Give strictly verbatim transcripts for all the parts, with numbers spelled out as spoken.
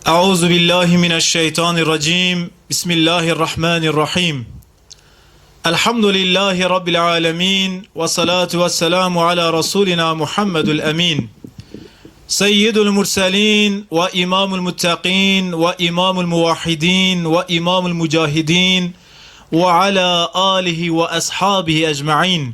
أعوذ بالله من الشيطان الرجيم. بسم الله الرحمن الرحيم. الحمد لله رب العالمين، والصلاة والسلام على رسولنا محمد الأمين، سيد المرسلين وإمام المتقين وإمام الموحدين وإمام المجاهدين وعلى آله وأصحابه أجمعين.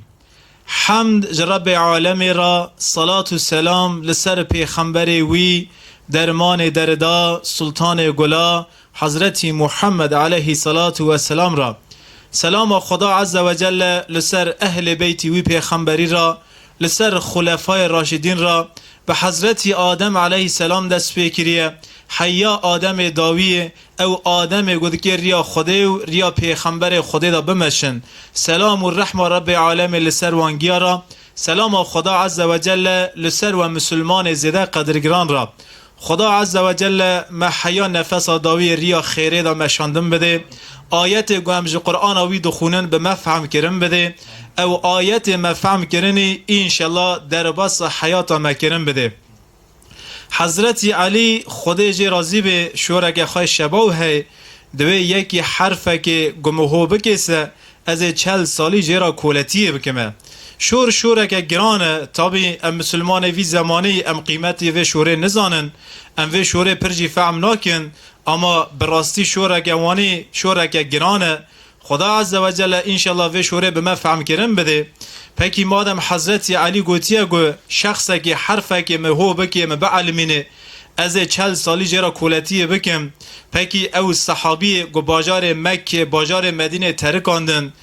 Hemd ji Rebbê Alemê re, salat û selam li ser pêxemberê wî, dermanê derda, sultanê gula, Hezretî Muhammed aleyhî salatu we selam re. Selama Xweda Azze ve Celle li ser ehlê beytî wî pêxemberî re, li ser xulefayê raşidîn re, bi Hezretî Adem aleyhî selam dest pê kiriye, heya Ademê dawiyê, ew Ademê ku dikê riya Xwedê û riya pêxemberê Xwedê de bimeşin. Selam û rehma Rebbê Alemê li ser wan giya re. Selama Xweda Azze ve Celle li ser we misilmanê zêde qedirgiran re. Xweda Azze ve Celle me heya nefesa dawiyê riya xêrê de meşandin bidê. Ayetê ku em ji Qur'ana wî dixwînin bi me fehm kirin bidê. Ew ayetê me fehm kirinî înşellah derbasa heyata me kirin bidê. Hezretî Elî, Xwedê jê razî bê, şoreke xwe şebaw hey, divê yekî herfekê ku min ho bikê se, ez ê çel salî jê re koletiyê bikime. Şor şoreke giran e, tabî em misilmanê vî zemanî em qîmetê vê şorê nizanin, em vê şorê pir jî fehm nakin, ama bi rastî şoreke wanî şoreke giran e. Xweda Azze ve Celle înşellah vê şorê bi me fehmkirin bidê. Pekî madem Hezretî Elî gotiye ku şexsekî herfekê min ho bikê, min bielimînê, ez ê çel salî jê re koletiyê bikim. Pekî ew sehabiyê ku bajarê Mekkê, bajarê Medînê terikandin,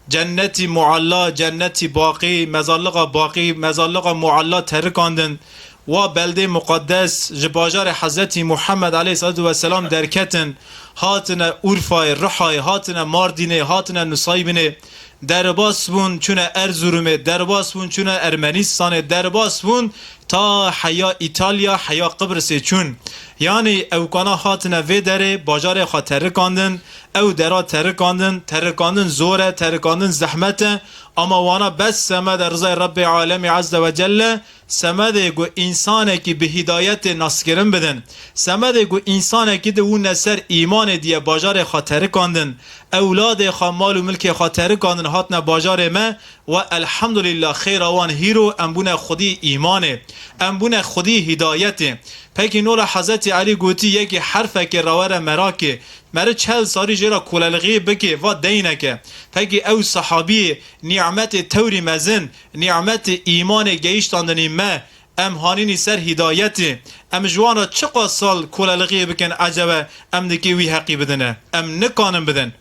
cennetî mualla, cennetî baqî, mezalliqa baqî, mezalliqa mualla terikandin, wa beldê muqaddes ji bajarê Hezretî Muhammed aleyhissalatu vesselam derketin, hatine Urfayê, Rihayê, hatine Mardînê, hatine Nusaybînê, derbas bûn çûne Erzurumê, derbas bûn çûne Ermenistanê, derbas bûn ta heya Îtalya, heya Qibrisê çûn. Yanî ewkana hatine vê derê bajarê xwe terikandin, ew dera terikandin, terikandin zor e, terikandin zehmet e, ama wana bes semede rizayê Rebbê Alemî Azze ve Celle, semedê ku însanekî bi hîdayetê naskirin bidin, semedê ku însanekî di wûne ser îmanê diye bajarê xwe terikandin, ewladê xwe, mal û milkê xwe terikandin hatine bajarê me, we elhamdulillah xêra wan hîro em bûne xwedî îmanê, em bûne xwedî hîdayetê. Pekî nola Hezretî Elî gotî yekî herfekê rawere merakê, meri çel sarî jê re kolelixiyê bikê, va deyneke. Pekî ew sehabiyê nîmetê tewrî mezin, nîmetê îmanê geyiştandinî me, em hanînî ser hîdayetê. Em ji wan re çiqas sal kolelixiyê bikin ecebe em dikê wî heqî bidine? Em nikanin bidin.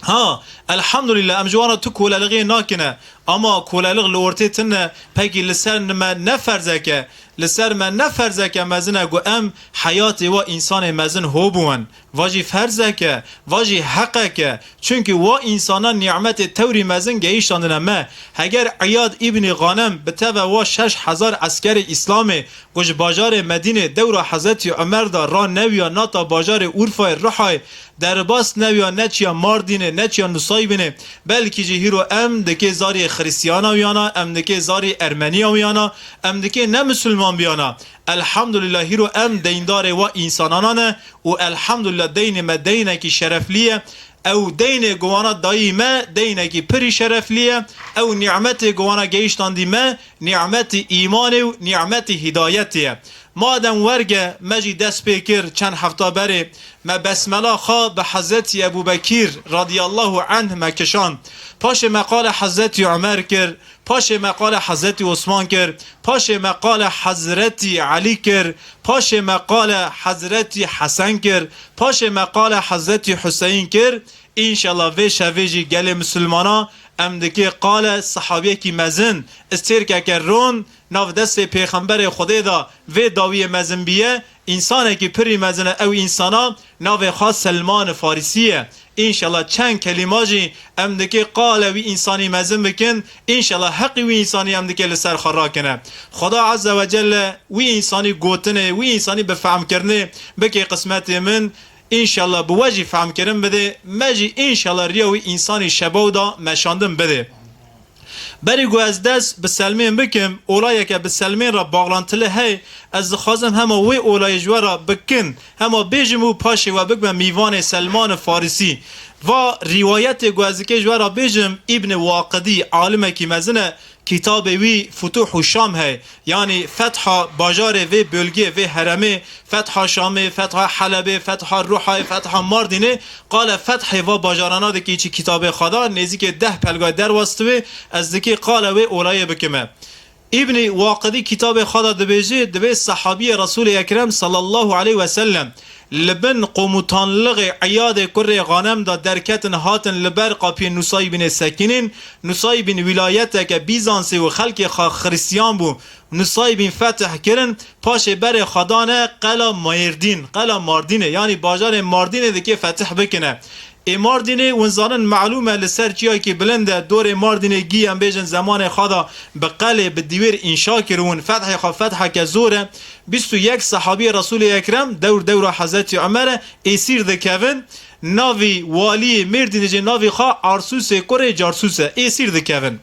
Ha, elhamdulillah, em ji wan re tu kolelixiyê nakine. Ama kolelix li ortê tune, pekî li ser me ne ferzeke, li ser me ne ferzeke mezin e ku em heyatê wa însanê mezin ho biwin. Va jî ferzeke, va jî heqeke. Çunkî wa însana nîmetê tewrî mezin geyiştandine me. Heger Îyad îbnî Xanem bi teve wa şeş hezar eskerê Îslamê ku ji bajarê Medînê dewra Hezretî Omer de ra newiya nata bajarê Urfayê, Rihayê, derbas newiya neçiya Mardînê, neçiya Nusaybînê, belkî jî hîro em dikê zariyê Xirîstiyana wiyana, em dikê zarî Ermeniya wiyana, em dikê ne misilman biyana. Elhamdulillah hîro em deyndarê wa însanana ne û elhamdulillah deynê me deynekî şereflî ye. Ew deynê ku wana dayî me deynekî pirî şereflî ye. Ew nîmetê ku wana geyiştandî me nîmetî îmanê û nîmetî hîdayetê ye. Madem werge me jî dest pê kir, çend hefta berê me besmela xwe bi Hezretî Ebû Bekîr radiyallahu anh me kişand. Paşê me qala Hezretî Omer kir, paşê me qala Hezretî Osman kir, paşê me qala Hezretî Elî kir, paşê me qala Hezretî Hesen kir, paşê me qala Hezretî Huseyîn kir. Înşallah vê şevê jî gelê misilmana em dikê qale sehabiyekî mezin, stêrkeke ron nav destê pêxemberê Xwedê de vê dawiyê mezin biye, însanekî pirî mezin e, ew însana navê xwe Selman Farîsî ye. Înşallah çend kelîma jî em dikê qale wî însanî mezin bikin, înşallah heqî wî însanî em dikê li ser xwe rakine. Xweda Azze ve Celle wî însanî gotinê, wî însanî bi fehmkirinê bike qismetê min. Înşallah bi we jî fehmkirin bidê, me jî înşallah riya wî însanî şebaw da meşandin bidê. Berî ku ez dest bi Selmên bikim, olayeke bi Selmên re bağlantili heye, ez dixwazim hema wê olayê ji we re bikin, hema bêjim û paşê we bibime mîvanê Selman Farisî. Va rîwayetê ku ez dikê ji we re bêjim, Îbn Waqidî, alimekî mezin e, kitabê wî Futuhu Şam heye, yanî fetha bajarê vê bölgeyê, vê heremê, fetha Şamê, fetha Helebê, fetha Ruhayê, fetha Mardînê, qale fethê va bajarana dikî çi kitabê xwe da, nêzîkê deh pelgay derwas diwê, ez dikê qale wê olayê bikime. Îbnî Waqidî kitabê xwe da dibêjê, divê sehabiyê Resûlê Ekrem sallallahu aleyhi ve sellem li bin qomutanlığê Eyadê kurê Xanem da derketin, hatin li ber qapiyê Nusaybînê sekînin. Nusaybîn wîlayeteke Bîzansê û xelkê xwe xiristiyan bû. Nusaybîn fetih kirin, paşê berê xwe dane qela Mêrdîn, qela Mardînê, yanî bajarê Mardînê dikê fetih bikine. Ê Mardînê, win zanin, melûm e, li ser çiyakî bilind e, dorê Mardînê gî, em bêjin, zemanê xwe da bi qelê, bi dîwêr înşa kiribûn. Fethê xwe fetheke zor e. Bîst û yek sehabiyê Resûlê Ekrem dewr dewra Hezretî Omer e, êsîr dikevin. Navî waliyê Mêrdînê jî navî xwe Arsûsê kurê Carsûs e, êsîr dikevin.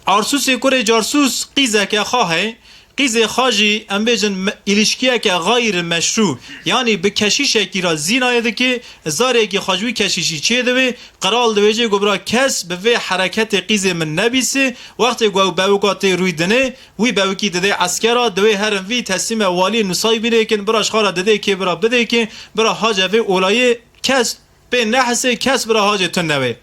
Arsûsê kurê Carsûs qîzeke xwe heye. Qîzê xwe jî, em bêjin, me-, îlişkiyeke xayr meşrû, yanî bi keşîşekî re zînayê dike, zarêkî xwe ji wî keşîşî çêdibe. Qral dibêje ku bira kes bi vê hereketê qîzê min nebîse. Wextê ku ew bewika tê rûy dinê, wî bewikî didê eskera, divê herin vî teslîme waliyê Nusaybînê kin, bira ji xwe re didê kê bira bidê kê, bira hace vê olayê kes pê nehesê, kes bira hacê tune wê.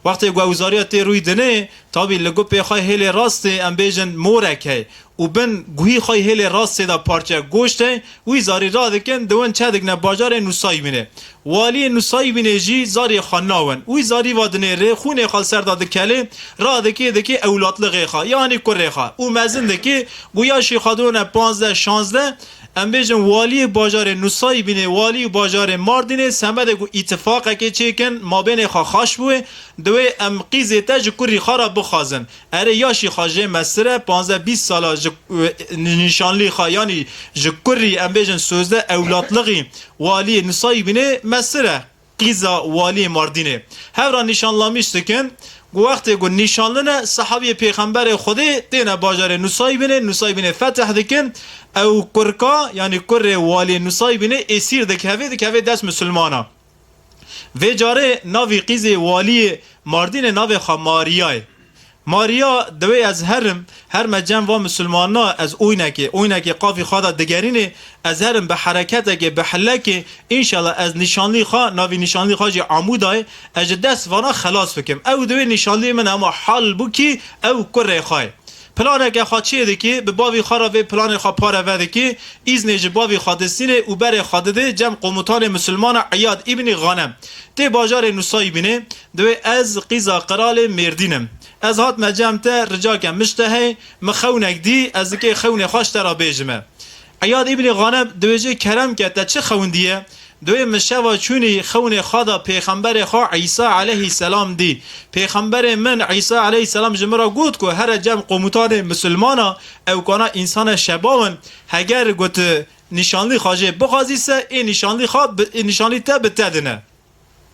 Wextê ku ew zariya tê rûyî dinê, tabî li gupê xwe hêlê rastê, em bêjin, morek heye û bin guhî xwe hêlê rastê de parçe goşt heye, wî zarî radikin, diwin çe dikine bajarê Nusaybînê. Waliyê Nusaybînê jî zariyê xwe nawin. Wî zarî va dinêrê, xûnê xwe li ser de dikelê, radikê dikê ewlatlixê xwe, yanî kurê xwe. Û mezin dikê, ku yaşî xwe done panzdeh şazdeh, em bêjin, waliyê bajarê Nusaybînê, walî û bajarê Mardînê, semedê ku îtifaqekê çêkin, mabênê xwe xaş bûye, diwê em qîzê te ji kurî xwe re bixwazin. Erê, yaşî xwe jê mestir e, panzdeh bîst sala ji, nîşanlî xwe, yanî ji kurî, em bêjin, sözde ewlatlixî waliyê Nusaybînê mestir e. Qîza waliyê Mardînê. Hev re nîşanlamîş dikin. Ku wextê ku nîşanlin e, sehabiyê Pêxemberê Xwedê têne bajarê Nusaybînê, Nusaybînê fetih dikin. Ew kurka, yanî kurê waliyê Nusaybînê êsîr dikeve, dikeve dest misilmana. Vê carê navî qîzê waliyê Mardînê navê xwe Mariya ye. Mariya, divê ez herim, herme cem va misilmana, ez oynekê, oynekê qafî xwe de digerînê, ez herim bi hereketekê, bi hilekê, înşallah ez nîşanlî xwe, navî nîşanlî xwe jî Amûda ye, ez ji dest vana xelas bikim. Ew divê nîşanlî min hema hal bûkî, ew kurê xwe ye. Planeke xwe çê dikî, bi bavî xwe re vê planê xwe pare vedikî, îznê ji bavî xwe distînê û berê xwe didê cem qomutanê misilmana Îyad îbnî Xanem. Tê bajarê Nusaybînê, divê ez qîza qiralê Mêrdîn im. Ez hatime cem te, ricake min ji te hey, min xewnek dî, ez dikê xewnê xwe ji te re bêjime. Îyad îbnî Xanem dibêje, kerem ke, te çi xewn dîye? Divê min şeva çûnî xewnê xwe da pêxemberê xwe Îsa aleyhisselam dî. Pêxemberê min Îsa aleyhisselam ji min re got ku here cem qomutanê misilmana, ew kana însane şebawin, heger got nîşanlî xwe jê bixwazî se, ê nîşanlî xwe bi, ê nîşanlî te bi te dine.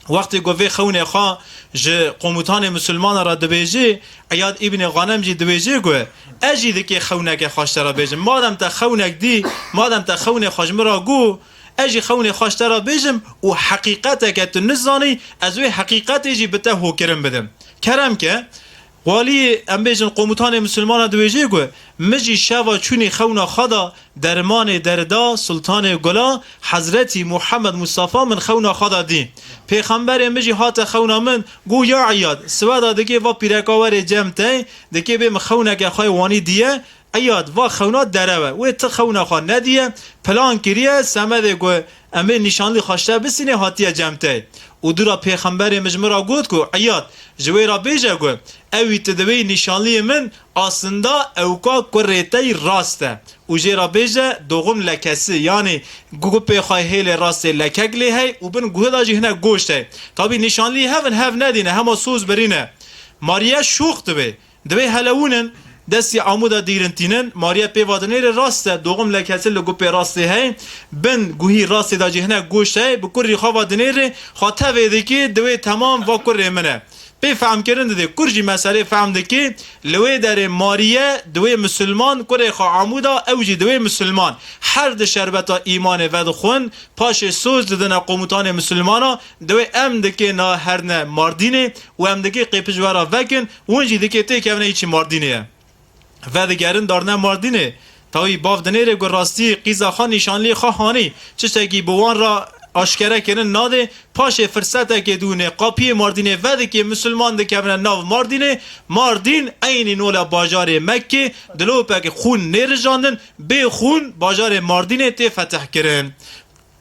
Wextê ku vê xewnê xwe ji qomutanê misilmanan re dibêjê, Îyad îbnê Xanem jî dibêjê ku ez jî dikê xewneke xwe ji te re bêjim. Madem te xewnek dî, madem te xewnê xwe ji min re got, ez jî xewnê xwe ji te re bêjim û heqîqeteke tu nizanî, ez wê heqîqetê jî bi te hokirin bidim. Kerem ke, waliyê, em bêjin, qomutanê misilmana dibêjê ku min jî şeva çûnî xewna xwe da, dermanê derda, sultanê gula, Hezretî Muhammed Mustafa min xewna xwe da dî. Pêxemberê min jî hate xewna min, got, ya Îyad, siweda dikê va pîreka werê cem te, dikê bê min xewneke xwe yê wanî dîye, Îyad, va xewna derew e. Wê ti xewna xwe nediye, plan kiriye, semedê ku em ê nîşanlî xwe ji te bistînê, hatiye cem te. Û dûra pêxemberê min ji min re got ku, Îyad, ji wê re bêje ku ewî tu dibêyî nîşanliyê min, aslında ewka kurê te yî rast e. Û jê re bêje, doğum lekesi, yanî gupê xwe hêlê rastê lekek lê hey û bin guhê de jî hinek goşt hey. Tabî nîşanlî hev in, hev nedîne, hema soz birîne. Mariye şoq dibe. Divê helewûnin, destî amûda dîrin tînin, Mariye pê va dinêre, rast e, doğum lekesi li gupê rastê hey, bin guhî rastê de jî hinek goşt hey, bi kurî xwe va dinêre, xwe tevê dikê, divê temam va kurê min e. Pê fehmkirin didê, kur jî meselê fehm dike, li wê derê mariye, di wê misilman, kurê xwe amûda, ew jî di wê misilman. Her di şerbeta îmanê vedixwin, paşê soz didine qomutanê misilmana, di wê em dikê na herne Mardînê û em dikê qêpij we ra vekin, win jî dikê têkevine îçî Mardînê ye. Vedigerin darne Mardînê. Tawî bav dinêrê ku rastî qîza xwe nîşanliyê xwe hanî. Tiştekî bi wan re aşkere kirin nadê. Paşê firsetekê dûnê qapiyê Mardînê vedikê misilman dikevine nav Mardînê. Mardîn eynî nola bajarê Mekkê, dilopek xûn nêrijandin, bê xûn bajarê Mardînê tê fetihkirin.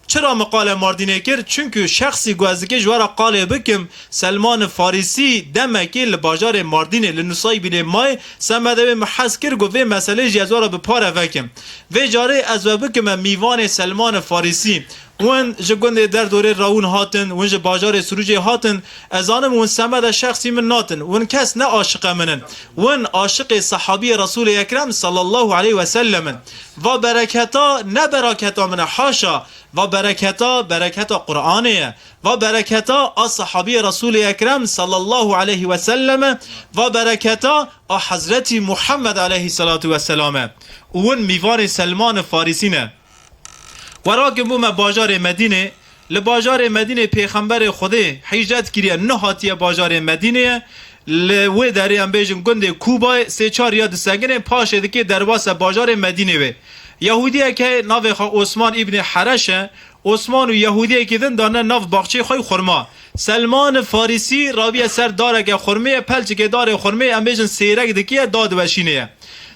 Çira min qale Mardînê kir? Çunku şexsî ku ez dikê ji we re qalê bikim, Selman Farîsî demekê li bajarê Mardînê li Nusaybînê mayê, semedê wê min hez kir ku vê meselê jî ez we re bi pare vekim. Vê carê ez we bikime mîvanê Selman Farîsî. Win ji gundê derdorê re win hatin, win ji bajarê Sirûcê hatin. Ez zanim win semeda şexsî min natin. Win kes ne aşiqe min in. Win aşiqê sehabiyê Resûlê Ekrem sallallahu aleyhi ve sellem in. Va bereketa ne beraketa min e, haşa. Va bereketa, bereketa Qur'anê ye. Va bereketa a sahabiyê Resûlê Ekrem sallallahu aleyhi ve sellem e. Va bereketa a Hezretî Muhammed aleyhissalatu vesselam e. Û win mîvanê Selman Farîsî ne. Werakin bûme bajarê Medînê. Li bajarê Medînê Pêxemberê Xwedê hîcret kiriye, nehatiye bajarê Medînê ye. Li wê derê em bêjin gundê Kûbayê sê çar ya disekinê, paşê dikê derbasa bajarê Medînê wê. Yahûdiyek heye, navê xwe Osman îbnê Hereş e. Osman û Yahûdiyekî din dane nav baxçeyê xwe yê xurma. Selman Farîsî raviye ser dareke xurmê ye, pelçikê darê xurmê, em bêjin sêrek dikiye, dadiweşînê ye.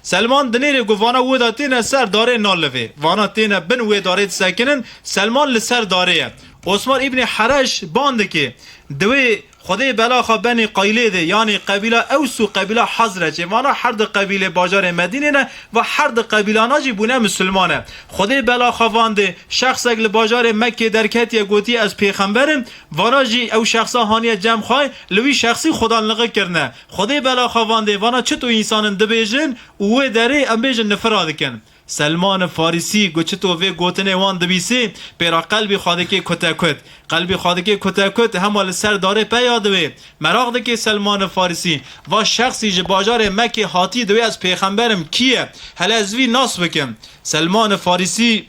Selman dinêrê ku vana wê de têne ser darê nalivê. Vana têne bin wê darê disekinin, Selman li ser darê ye. Osman îbnê Hereş ban dike, di wê Xwedê bela xwe Benî Qaylê de, yanî qebîla Ews û qebîla Hazrecê, vana her di qebîlê bajarê Medînê ne, va her di qebîlana jî bûne misilman e. Xwedê bela xwe van dê, şexsek li bajarê Mekkê derketiye, gotiye, "Ez pêxember im", vana jî ew şexsa haniye cem xwe, li wî şexsî xudanlixî kirine. Xwedê bela xwe van dê, vana çito însan in dibêjin û wê derê em bêjin nifira dikin. Selman Farîsî ku çito vê gotinê wan dibîsê, pêra qelbî xwe dikê kutekut. Qelbî xwe dikê kutekut, hema li ser darê peya diwê. Meraq dikê Selman Farîsî, va şexsî ji bajarê Mekkê hatî, diwê ez pêxember im, kî ye? Hele ez vî nas bikim. Selman Farîsî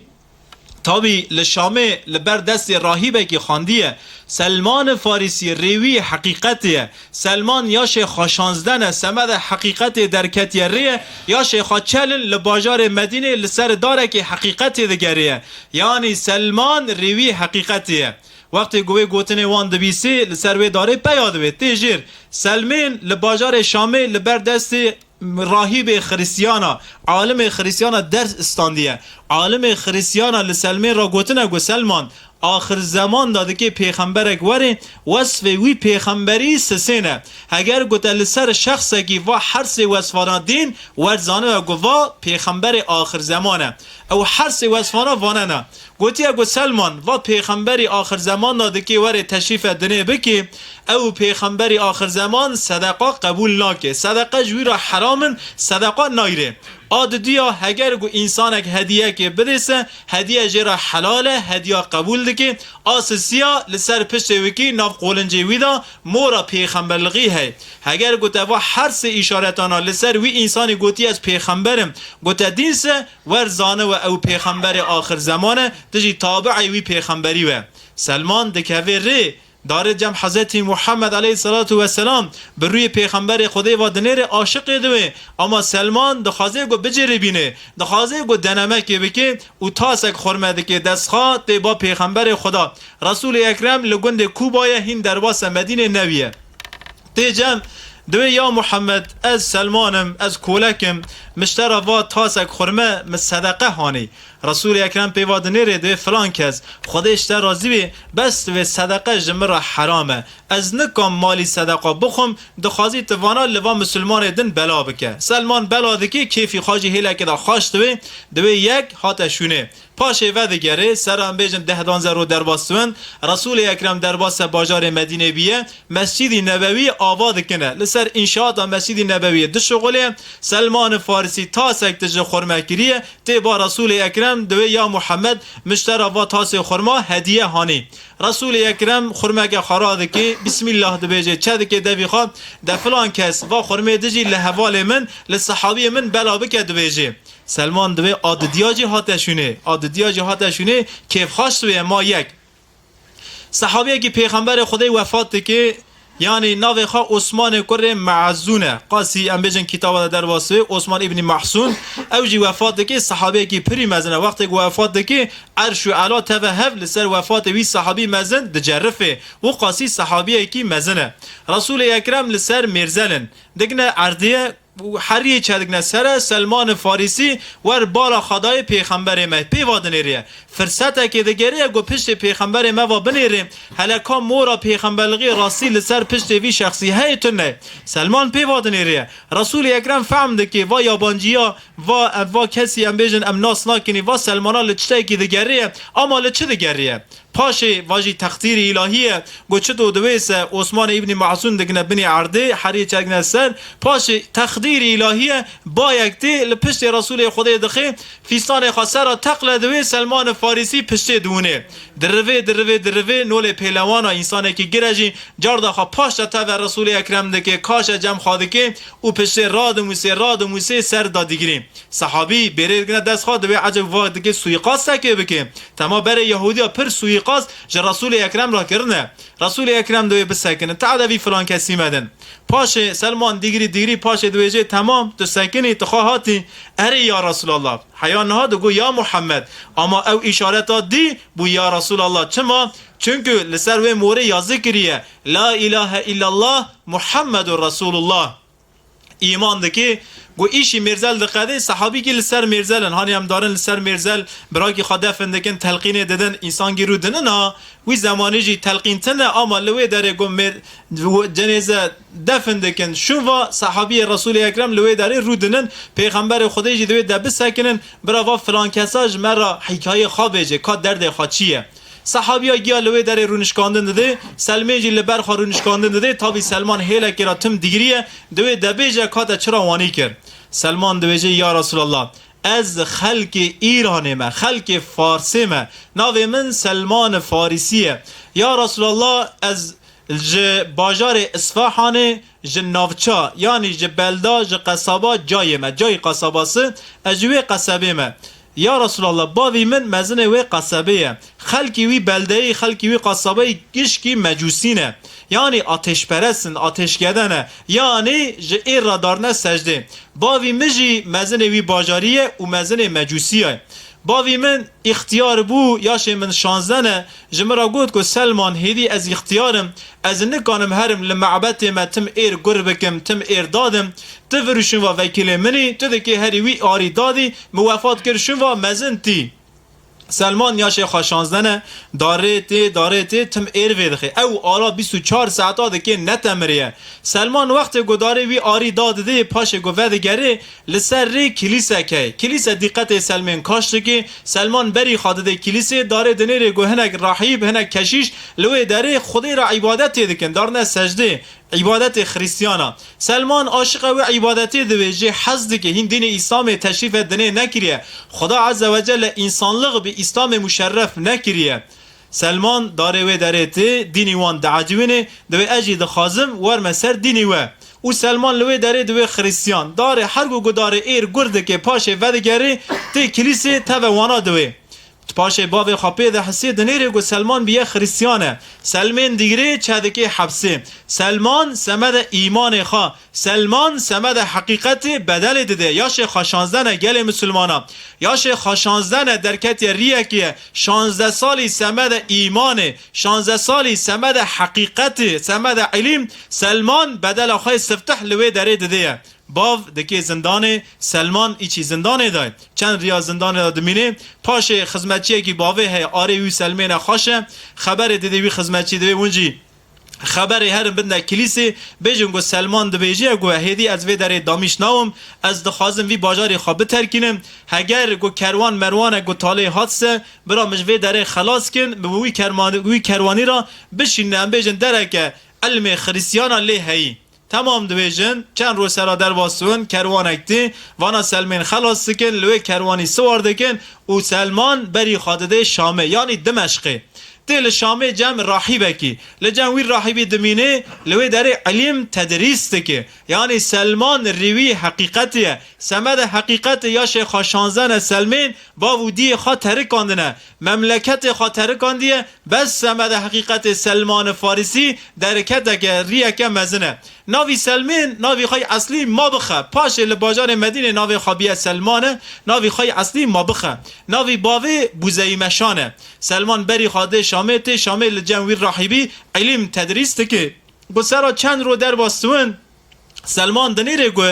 tabî li Şamê li ber destê rahîbekî xandiye. Selman Farîsî rêwî heqîqetê ye. Selman yaşê xwe şazdene, semede heqîqetê derketiye rê ye, yaşê xwe çelin li bajarê Medînê li ser darekê heqîqetê digerê ye. Yanî Selman rêwî heqîqetê ye. Wextê ku wê gotinê wan dibîsê, li ser wê darê peya divê. Tê jêr, Selmên li bajarê Şamê li ber destê rahîbê Xirîstiyana, alimê Xirîstiyana ders istandiye. Alimê Xirîstiyana li Selmên re gotine ku Selman, axir zeman de dikê pêxemberek werê, wesfê wî pêxemberî sisên e. Heger ku te li ser şexsekî va her sê wesfana dîn, wer zanibe ku va pêxemberê axir zeman e. Ew her sê wesfana vane ne. Gotiye ku Selman, va pêxemberî axir zeman de dikê werê teşrîfe dinê bikê, ew pêxemberî axir zeman sedeqa qebûl nake. Sedeqa ji wî re heram in, sedeqa nayrê. A didiya, heger ku însanek hediyekê bidê se, hediye jê re helal e, hediya qebûl dike. A sisiya li ser piştê wikî nav qolincê wî de mora pêxemberlixî heye. Heger ku te va her sê îşaretana li ser wî însanî gotiye ez pêxember im, ku te dîn se, wer zaniwe ew pêxemberê axir zeman e, tu jî tabi'ê wî pêxemberî we. Selman dikeve rê, darê cem Hezretî Muhammed aleyhisselatu vesselam bi rûyê pêxemberê Xwedê ve dinêrê aşiqê diwê. Ama Selman dixwaze ku biceribîne, dixwaze ku denemekê bike û tasek xurme dike dest xwe, tê ba pêxemberê Xweda. Resûlê Ekrem li gundê Kûbayê hîn derbasa Medînê neviye. Tê cem, diwê ya Muhammed, ez Selman im, ez kolek im, min ji te re va tasek xurme, min sedeqe hanî. Resûlê Ekrem pê va dinêrê, dê filan kes, Xwedê ji te razî bê, bes divê sedeqe ji min re heram e. Ez nikam malî sedeqa bixwim, dixwazî tu vana li va misilmanê din bela bike. Selman bela dikê, kêfî xwe jî hêlekê de xweş divê, divê yek hate şûnê. Paşê vedigerê, sera em bêjin deh danze roj derbas dibin. Resûlê Ekrem derbase bajarê Medînê bûye, Mescîdî Nebewî ava dikine. Li ser înşaata Mescîdî Nebewiyê dişuxulê. Selman Farisî tasek tije xurme kiriye, tê ba Resûlê Ekrem, diwê ya Muhammed, min ji te re va tasê xurma hediye hanî. Resûlê Ekrem xurmeke xwe radike, Bismillah dibêje, çe dike devî xwe, de filan kes va xurmê dijî li hevalê min, li sehabiyê min bela bike dibêje. Selman diwê a didiya jî hate şûnê. A didiya jî hate şûnê, kêfxaş diwê ma yek. Sehabiyekî Pêxemberê Xwedê wefat dike, yanî navê xwe Osmanê kurê Meazûn e. Qasî em bêjin kitaba de derbas wê, Osman îbnî Mahsûn. Ew jî wefat dike, sehabiyekî pirî mezin e. Wextê ku wefat dike, erş û ela teve hev li ser wefatê wî sehabî mezin dicerife. Û qasî sehabiyekî mezin e. Resûlê Ekrem li ser mêrzel in. Digine erdê ye, û heriyê çedikine sere Selman Farîsî wer bala xadayê pêxemberê me. Pê va dinêrê ye. Firsetekê digeriye ku piştê pêxemberê me va binêrê. Hele ka mora pêxemberlixê rastî li ser piştê vî şexsî heye tune. Selman pê va dinêrê ye. Resûlê Ekrem fehm dike va yabanciya, va, va kesî em bêjin em nas nakinî, va Selmana li tiştekî digeriye. Ama li çi digeriye? Paşê va jî teqdîrî îlahî ye. Got çi do diwê se Osmanê îbnî Masûn dikine binê erdê, heriyê çekine ser. Paşê teqdîrî îlahî ye. Bayek tê li piştê Resûlê Xwedê dixê, fîstanê xwe sera teqle diwê Selman Farîsî piştê diwinê. Dirivê, dirivê, dirivê, nolê pêlewana însanekî gire jî carda xwe paş de teve Resûlê Ekrem dike, kaşe cem xwe dike û piştê radimûsê, radimûsê ser da digirî. Sehabî bêrê digine dest xwe, divê eceb va dike suîqastekê bike. Tema berê Yahûdiya pir suîqas ji Resûlê Ekrem re kirine. Resûlê Ekrem divê bisekinin. Te'de vî filan kesî medin. Paşê Selman digirî digirî paşê divêjê, temam, tu sekinî, tu xwe hatî. Erê ya Resûlallah. Heya niha digo ya Muhammed. Ama ew îşareta dî bû ya Resûlallah. Çima? Çunku li ser wê morê yazî kiriye. La ilahe illallah Muhammedur Resulullah. Îman dike, ku îşî mêrzel diqedê, sehabîkî li ser mêrzel in. Hanî em darin li ser mêrzel, birakî xwe defin dikin, telqînê didin, însankî rû dinin ha. Wî zemanî jî telqîn tune, ama li wê derê ku mêr-, cenêze defin dikin. Şûn va sehabiyê Resûlê Ekrem li wê derê rû dinin, Pêxemberê Xwedê jî divê de bisekinin, bira va filan kesa ji me re hîkayê xwe bêje, ka derdê xwe çi ye. Sehabiya giya li wê derê rûnişkandin didê, Selmê jî li ber xwe rûnişkandin didê, tabî Selman hêlekê re tim digiriye, divê de bêje ka te çira wanî kir. Selman dibêje, ya Resûlallah, ez xelkê Îranê me, xelkê Farsê me, navê min Selman Farîsî ye. Ya Resûlallah, ez ji bajarê Isfahanê, ji navça, yanî ji belda, ji qesaba cayê me, cayî qesabası, ez ji wê qesebê me. Ya Resûlallah, bavî min mezinê wê qesebê ye. Xelkî wî beldeyî, xelkî wî qesabeyî gişkî mecûsî ne. Yanî ateşperest in, ateşkede ne. Yanî ji êr re darine secdê. Bavî min jî mezinê wî bajarî ye û mezinê mecûsî ye. Bavî min îxtiyar bû, yaşê min şazdeh ne, ji min re got ku Selman, hêdî ez îxtiyar im, ez nikanim herim li mebetê me tim êr gur bikim, tim êr dadim, tu vir û şûn va vekîlê min î, tu dikê herî wî arî dadî, min wefat kir, şûn va mezin tî. Selman yaşê xwe şazdeh ne, darê tê, darê tê, tim êr vê dixê. Ew ala bîst û çar saeta dikê netemiriye. Selman wextê ku darê wî arî da didê, paşê ku vedigerê, li ser rê kilîsek heye. Kilîse dîqetê Selmên kaş dike. Selman berî xwe didê kilîsê, darê dinêrê ku hinek rahîb, hinek keşîş li wê derê Xwedê re îbadetê dikin, darine secdê. Îbadetê Xrîstiyana. Selman aşiqe wê îbadetê divê, jê hez dike, hîn dînê Îslamê teşrîfe dinê nekiriye. Xuda Azze ve Celle însanlix bi Îslamê muşerref nekiriye. Selman darê wê derê tê, dînî wan diecibînê, divê ez jî dixwazim werme ser dînî we. Û Selman li wê derê divê Xristiyan. Darê her ku gudarê êr gur dike paşê vedigerê, tê kilîsê teve wana divê. Paşê bavê xwe pê de hisê dinêrê ku Selman biye Xristiyan e. Selmên digirê çe dikê hepsê. Selman semede îmanê xwe. Selman semede heqîqetê bedelê dide. Yaşê xwe şazdeh ne gelê misilmana. Yaşê xwe şazdeh ne derketiye riyekê ye. Şazdeh salî semede îmanê. Şazdeh salî semede heqîqetê, semede îlîm. Selman bedela xwe yê sifteh li wê derê didê ye. Bav dikê zindanê, Selman îçî zindanê de ye. Çend riya zindanê de dimînê. Paşê xizmetçiyekî bavê heye, arê wî Selmêne xweş e. Xeberê didê wî xizmetçî divê win jî xeberê herin bidine kilîsê, bêjin ku Selman dibêjiye ku hêdî ez vê derê damîş nawim, ez dixwazim vî bajarê xwe biterkînim. Heger ku kerwan merwanek ku talê hat se, bira min ji vê derê xelas kin, bi wî kermanî, wî kerwanî re bişînin, em bêjin dereke ilmê xirîstiyana lê heyî. Temam dibêjin, çend roj sera derbas dibin, kerwanek tê, vana Selmên xelas dikin, li wê kerwanî siwar dikin û Selman berî xwe didê Şamê, yanî Dimeşqê. Tê li Şamê cem rahîbekî. Li cem wî rahîbî dimînê, li wê derê ilîm tedrîs dike. Yanî Selman rîwî heqîqetê ye. Semede heqîqetê ya Şêxa Şanzene Selmên bav û diyê xwe terikandine. Memleketê xwe terikandiye, bes semede heqîqetê Selmanê Farîsî dereketeke, riyeke mezin e. Navî Selmên, navî xwe yê eslî Mabixe. Paşê li bajarê Medînê navê xwe biye Selman e, navî xwe yê eslî Mabixe. Navî bavê Buzeymeşan e. Selman berî xwe dê Şamê, tê Şamê li cem wî rahîbî ilîm tedrîs dike. Ku sera çend ro derbas dibin, Selman dinêrê ku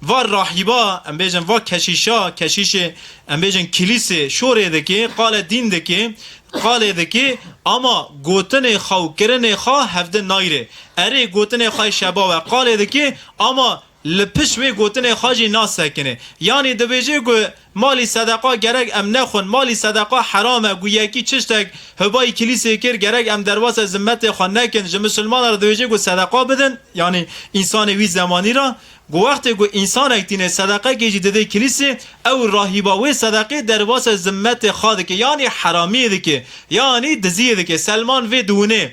va rahîba, em bêjin va keşîşa, keşîşê, em bêjin kilîsê, şorê dike, qale dîn dike, qalê dike, ama gotinê xwe û kirinê xwe hevdin nayre. Erê, gotinê xwe şeba we qalê dike, ama li pişt wê gotinê xwe jî nasekine. Yanî dibêje ku malî sedeqa gerek em nexwin, malî sedeqa heram e, ku yekî çiştek hibayî kilîsê kir, gerek em derbasê zimmetê xwe nekin, ji misilmanan re dibêje ku sedeqa bidin, yanî însanê wî zemanî re, ku wextê ku însanek tîne sedeqekê jî didê kilîsê, ew rahîba wê sedeqê derbasê zimmetê xwe dike, yanî heramiyê dike, yanî diziyê dike. Selman vê diwine.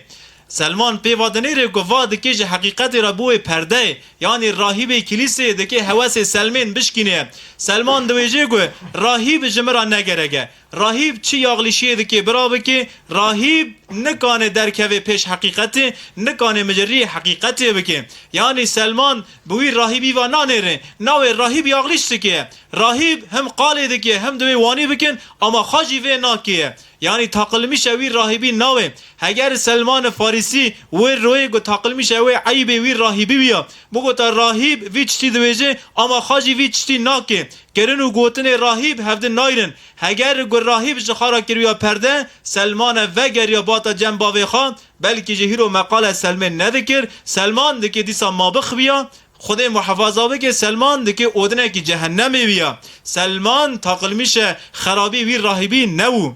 Selman pê va dinêre ku va dike ji heqîqetê re bûye perde, yanî rahîbê kilîsê dike hewesê Selmên bişkîne. Selman dibêje ku rahîb ji min re ne gerek e. Rahîb çi yaxlîşiyê dike bira bike, rahîb nikane derkeve pêş heqîqetê, nikane min ji riyê heqîqetê bike. Yanî Selman bi wî rahîbî va nanêre, navê rahîb yaxlîş dike. Rahîb him qalê dike, him divê wanî bikin, ama xwe jî vê nake. Yanî taqilmîşe wî rahîbî nawe. Heger Selman Farîsî wê royê ku taqilmîşe wê eybê wî rahîbî wiya, bigota rahîb vî tiştî dibêje, ama xwe jî vî tiştî nake. Kirin û gotinê rahîb hevdin nayrin. Heger ku rahîb ji xwe re kiriya perde, Selmane vegeriya bata cem bavê xwe, belkî jî hîro meqale Selmên nedikir. Selman dike dîsa mabix biya. Xwedê muhefaza bike, Selman dike odinekî cehennemê wiya. Selman taqilmîşe xerabî wî rahîbî nebû.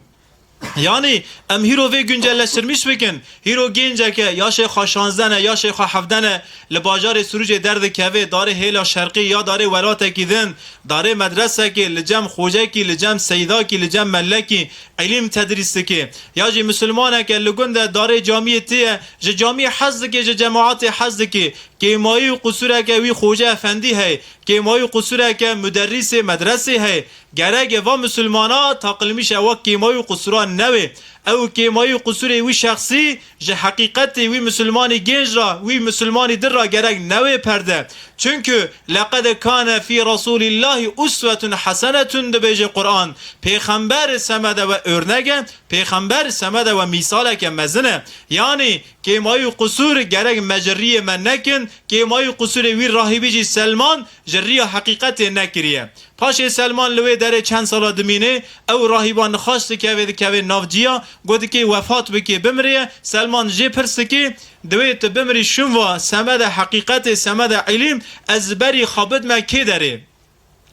Yanî em hîro vê güncelleştirmiş bikin. Hîro genceke ya şêxa şanzde ne, ya şêxa hevde ne, li bajarê Sirûcê derdikeve, darê hêla şerqî ya darê welatekî din, darê medresekê, li cem xocekî, li cem seydakî, li cem mellekî îlîm tedrîs dike. Ya jî misilmaneke li gund e, darê camiyê tê ye, ji camiyê hez dike, ji cemaetê hez dike. Kêmayî û qusûreke wî xoce efendî heye, kêmayî û qusûreke muderrîsê medresê heye. Gerek e va misilmana taqilmîşe wek kêmayî û qusûran newê. Ew kêmayî û qusûrê wî şexsî ji heqîqetê wî misilmanî genc ra, wî misilmanî din ra gerek newê perde. Çunku leqed kane fî Resûlîllahî uswetun hesenetun dibêje Quran. Pêxember semede we örnek e, pêxember semede we mîsaleke mezin e. Yanî kêmayî û qusûr gerek me ji riyê me nekin, kêmayî û qusûrê wî rahîbî jî Selman ji riya heqîqetê nekiriye. Paşê Selman li wê derê çend sala dimîne, ew rahîba nixaş dikeve, dikeve nav ciya, got dikê wefat bike, bimiriye. Selman jê pirs dike, divê tu bimirî şûn va, semede heqîqetê, semede îlîm, ez berî xwe bidme kê derê?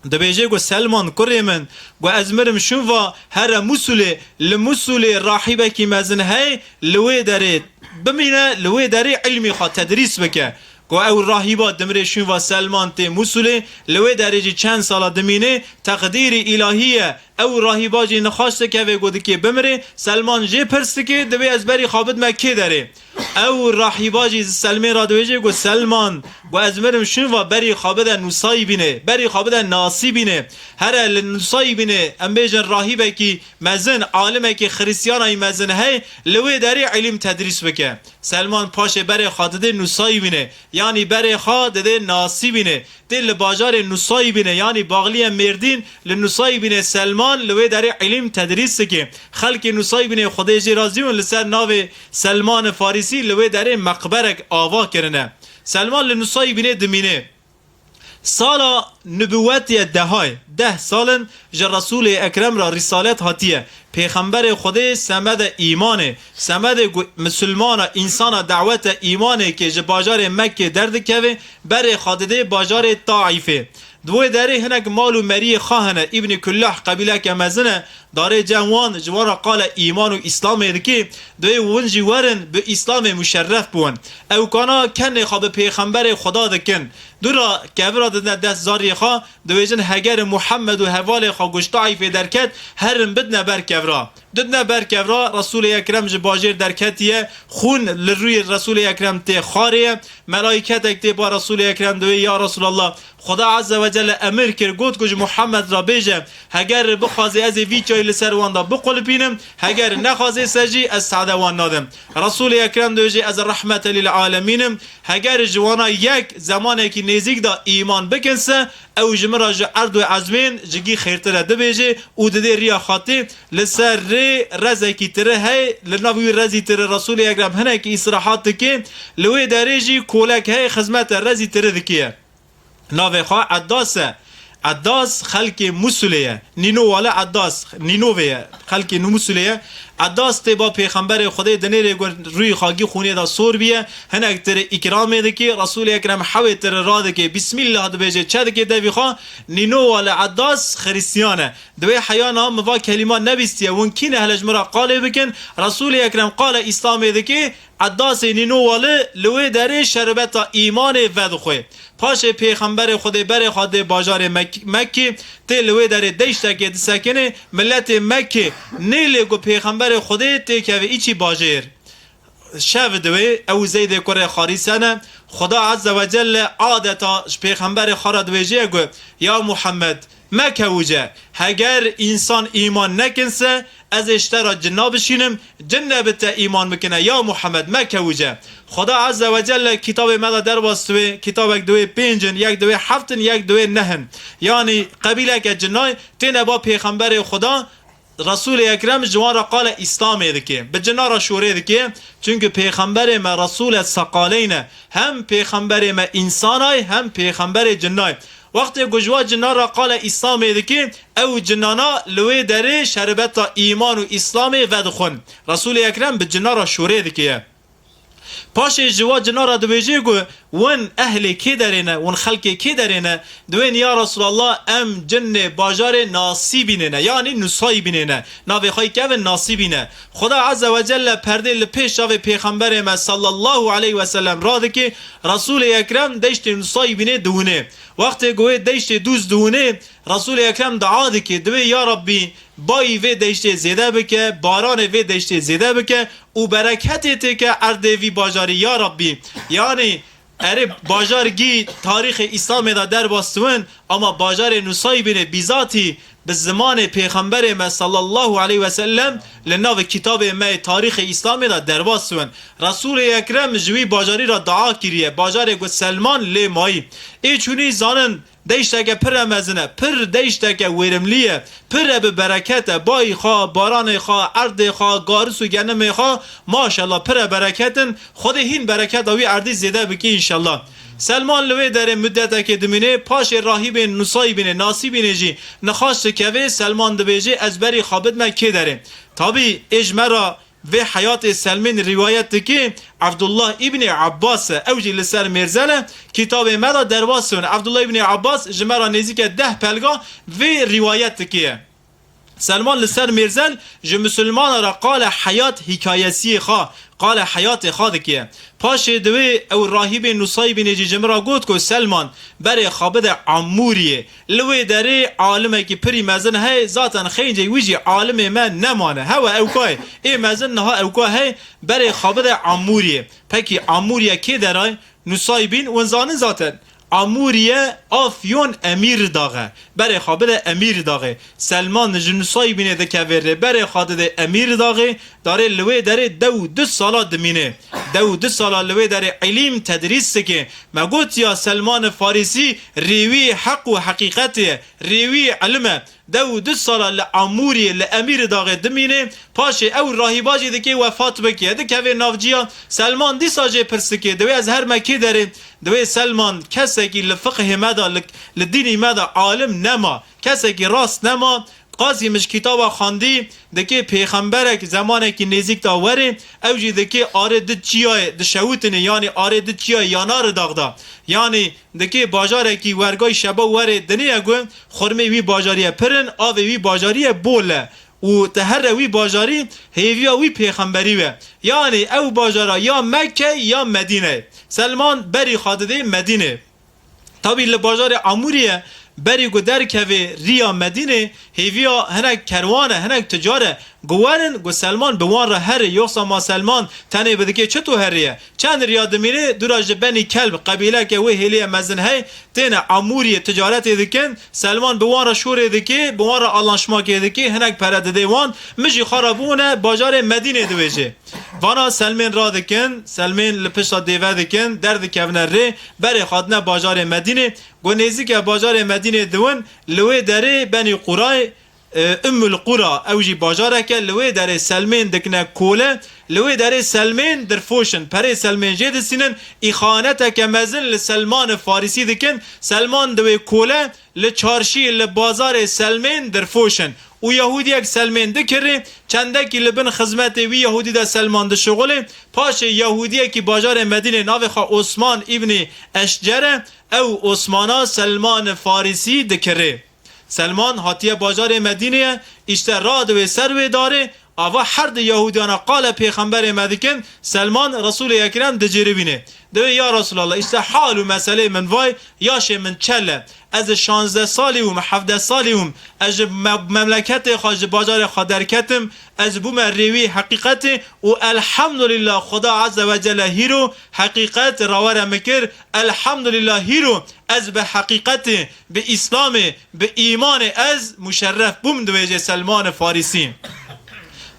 Dibêje ku Selman kurê min, ku ez mirim şûn va here Musulê, li Musulê rahîbekî mezin hey, li wê derê bimîne, li wê derê îlmî xwe tedrîs bike. Ku ew rahîba dimrê şûn va Selman tê Musulê, li wê derê jî çend sala dimîne, teqdîrî îlahî ye. Ew rahîba jî nixaş dikeve ku dikê bimire, Selman jê pirs dike, divê ez berî xwe bidme kê derê? Ew rahîba jî Selmê re dibêje ku Selman, ku ez mirim şûn va berî xwe bide Nûsayî bîne, berî xwe bide Nasî bîne. Here li Nûsayî bîne, em bêjin rahîbekî mezin, alimekî xirîstiyanayî mezin hey, li wê derê îlîm tedrîs bike. Selman paşê berê xwe didê Nûsayî bîne, yanî berê xwe didê Nasî bîne. Tê li bajarê Nûsayî bîne, yanî baxliye Mêrdîn, li Nûsayî bîne Selman li wê derê îlîm tedrîs dike. Xelkê Nûsayî bîne Xwedê jê razî bûn li ser navê Selman Farîsî li wê derê meqberek ava kirine. Selman li Nûsayî bîne dimîne. Sala Nubûwetiye dehayê, deh sal in ji Resûlê Ekrem re rîsalet hatiye. Pêxemberê Xwedê semede îmanê, semedê ku misilmana, însana dawete îmanê ke ji bajarê Mekkê derdikeve, berê xwe didê bajarê Taîfê. Di wê derê hinek mal û meriyê xwe hene, Îbnî Kullah qebîleke mezin e, darê cem wan, ji wan re qale îman û Îslamê dikê, dibê win jî werin bi Îslamê muşerref biwin. Ew kana kenê xwe bi pêxemberê Xweda dikin. Dû ra kevira didine dest zariyê xwe, dibêjin, heger Muhammed û hevalê xwe ku ji Taîfê derket, herin bidine ber kevira. Didine ber kevira, Resûlê Ekrem ji bajêr derketiye, xûn li rûyê Resûlê Ekrem tê xwarê ye. Melaîketek tê ba Resûlê Ekrem, dibê, ya Resûlallah, Xweda Azze ve Celle emir kir, got ku ji Muhammed re bêje, heger bixwazê ez ê vî çayê li ser wan de biqulipînim, heger nexwazê se jî ez sade wan nadim. Resûlê Ekrem dibêje, ez rehmete lil alemîn im, heger ji wana yek zemanekî nêzîk de îman bikin se, ew ji min re ji erd û ezmên ji gî xêrtir e, dibêje û didê riya xwe tê. Li ser rê rezekî tiri heye, li nav wî rezî tiri Resûlê Ekrem hinekî îstirahat dike, li wê derê jî kolek heye, xizmete rezî tiri dike. Navê xwe Eddas e. Eddas xelkê Mûsulê ye. Nînowal e, Eddas Nînovê ye. Xelkê Mûsulê ye. Eddas tê ba pêxemberê Xwedê dinêrê ku rûyê xwe gî xûnê de sor biye. Hinek tiri îkramê dike. Resûlê Ekrem hewê tiri radike. Bismillah dibêje. Çe dike devî xwe. Nînowal e, Eddas Xiristiyan e. Di wê heyana min va kelîma nebîstiye. Win kî ne hele ji min re qalê bikin. Resûlê Ekrem qale Îslamê dike. Eddasê Nînowalî li wê derê şerbeta îmanê vedixwe. Paşê Pêxemberê Xwedê berê xwe dê bajarê Mek-, Mekkê, tê li wê derê deştekê disekine, miletê Mekkê nêlê ku Pêxemberê Xwedê têkeve îçî bajêr. Şev diwê, ew Zeydê kurê Xarîse ne, Xweda Azze ve Celle adeta ji Pêxemberê xwe re dibêje ku, ya Muhammed, mekewûce, heger însan îman nekin se, ez ê ji te re cinna bişînim, cinne bi te îman bikine, ya Muhammed, mekewûce. Xweda Azze ve Celle kitabê me de derbas diwê, kitabek diwê pênc in, yek diwê heft in, yek diwê neh in. Yanî qebîleke cinnay têne ba Pêxemberê Xweda, Resûlê Ekrem ji wan re qale Îslamê dike, bi cina re şorê dike, çunku Pêxemberê me Resûle seqaleyne, hem Pêxemberê me însanay, hem Pêxemberê cinnay. Wextê ku ji wa cina re qale Îslamê dike, ew cinana li wê derê şerbeta îman û Îslamê vedixwin. Resûlê Ekrem bi cina re şorê dike. Paşê ji wa cina re dibêje ku win ehlê kê derê ne, win xelkê kê derê ne, dibên ya Resulallah em cinnê bajarê Nasîbînê ne, yanî Nusaybînê ne. Navê xwe kevin Nasîbîn e. Xweda Azze ve Celle perdê li pêş çavê Pêxemberê me sallallahu aleyhi ve sellem radike, Resulê Ekrem deştê Nusaybînê diwine. Wextê ku wê deştê dûz diwine, Resulê Ekrem dua dike, dibê ya Rabbî, bayî vê deştê zêde bike, baranê vê deştê zêde bike û bereketê têke erdê vî bajarî ya Rabbî. Yanî erê bajar gî tarîxê Îslamê de derbas diwin, ama bajarê Nusaybînê bîzatî bi zimanê Pêxemberê me sallallahu aleyhi ve sellem li nav kitabê me yê tarîxê Îslamê de derbas diwin. Resulê Ekrem ji wî bajarî re dua kiriye, bajarê ku Selman lê mayî. Ê çûnî zanin, deşteke pir e mezin e, pir deşteke wêrimlî ye, pir e bi bereket e, bayî xwe, baranê xwe, erdê xwe, garis û genimê xwe, maşallah pir e bereket in, Xwedê hîn bereketa wî erdî zêde bike înşallah. Selman li wê derê muddetekê dimîne, paşê rahîbên Nusaybînê, Nasîbînê jî nixaş dikeve, Selman dibêje, ez berî xwe bidime kê derê. Tabî ê ji me re vê heyatê Selmîn rîwayet dike Evdullah îbnê Ebbas e. Ew jî li ser mêrzel e. Kitabê me de derbas in. Evdullah îbnê Ebbas ji me re nêzîke deh pelga vê rîwayet dike. Selman li ser mêrzel ji misilmana re qale heyat hîkayesiyê xwe, qale heyatê xwe dike. Paşê diwê ew rahîbê Nusaybînê jî ji min re got ku Selman, berê xwe bide Amûriyê. Li wê derê alimekî pirî mezin heye, zaten xêncê wî jî alimê me nemane. Hewe ewka ye. Ê mezin niha ewka heye, berê xwe bide Amûriyê. Pekî Amûriye kê derayê? Nusaybîn win zanin zaten. Amûriye Afyon Emîrdax e. Berê xwe bide Emîrdaxê. Selman ji Nusaybînê dikeve rê, berê xwe dide Emîrdaxê. Darê li wê derê dew û du sala dimîne. Dew û du sala li wê derê îlîm tedrîs dike. Me got ya Selman Farîsî rêwî heq û heqîqetê ye. Rêwî ilim e. dew û du sala li Amûriyê, li Emîrî Daxê dimîne, paşê ew rahîba jî dikê wefat bike, dikeve navciya. Selman dîsa jê pirs dike, divê ez herme kê derê? Divê Selman kesekî li fiqhê me de, li, li dînî me de alim nema, kesekî rast nema. Qasî min ji kitaba xwendî, dikê pêxemberek zemanekî nêzîk de were, ew jî dikê arê di çiyayê dişewitinê, yanî arê di çiyayê ya Nari Daxda. Yanî dikê bajarekî wergay şeba werê dinê ye ku xurmê wî bajarî ye pirin, avê wî bajarî ye bol e. Û te here wî bajarî hêviya wî pêxemberî we. Yanî ew bajara ya Mekke ya Medîne. Selman berî xwe didê Medîne. Tabî li bajarê Amûriyê berî ku derkeve riya Medînê, hêviya hinek kerwan e, hinek ticar e, ku werin ku Selman bi wan re here, yoksa ma Selman tenê bi dikê çito heriye? Çend riya dimîne, dûra ji Benî Kelb, qebîleke wê hêliyê mezin hey, têne Amûriyê ticaretê dikin, Selman bi wan re şorê dike, bi wan re alanşmakê dike, hinek pere dide wan, min jî xwe re bûne bajarê Medînê dibêje. Vana Selmên radikin, Selmên li pişta dêve dikin, derdikevine rê, berê xwe dine bajarê Medînê. Ku nêzîke bajarê Medînê diwin, li wê derê Benî Qurayê, e, Ummul Qura, ew jî bajarek e, li wê derê Selmên dikine kole, li wê derê Selmên dirfoşin, perê Selmên jê distînin, îxaneteke mezin li Selman Farîsî dikin, Selman diwê kole, li çarşî, li bazarê Selmên dirfoşin. Û Yahudiyek Selmên dikirê, çendekî li bin xizmetê wî Yahudî de Selman dişixulê, paşê Yahudiyekî bajarê Medînê navê xwe Osman îbnî Eşcer e, ew Osmana Selman Farîsî dikirê. Selman hatiye bajarê Medînê ye, îşte radiwê ser wê darê, ava her di Yahudiyana qale pêxemberê me dikin, Selman Resûlê Ekrem dicêrivînê. Divê ya Resûlallah, îşte hal û meselê min vay, yaşê min çel e. Ez şanzdeh salî wim, hevdeh salî wim. Ez ji me-, memleketê xwe, ji bajarê xwe derketim. Ez bûme rêwî heqîqetê û elhamdulillah Xuda Azze ve Celle hîro heqîqet rawere min kir. Elhamdulillah hîro ez bi heqîqetê, bi Îslamê, bi îmanê ez muşerref bûm, dibêje Selman Farîsî.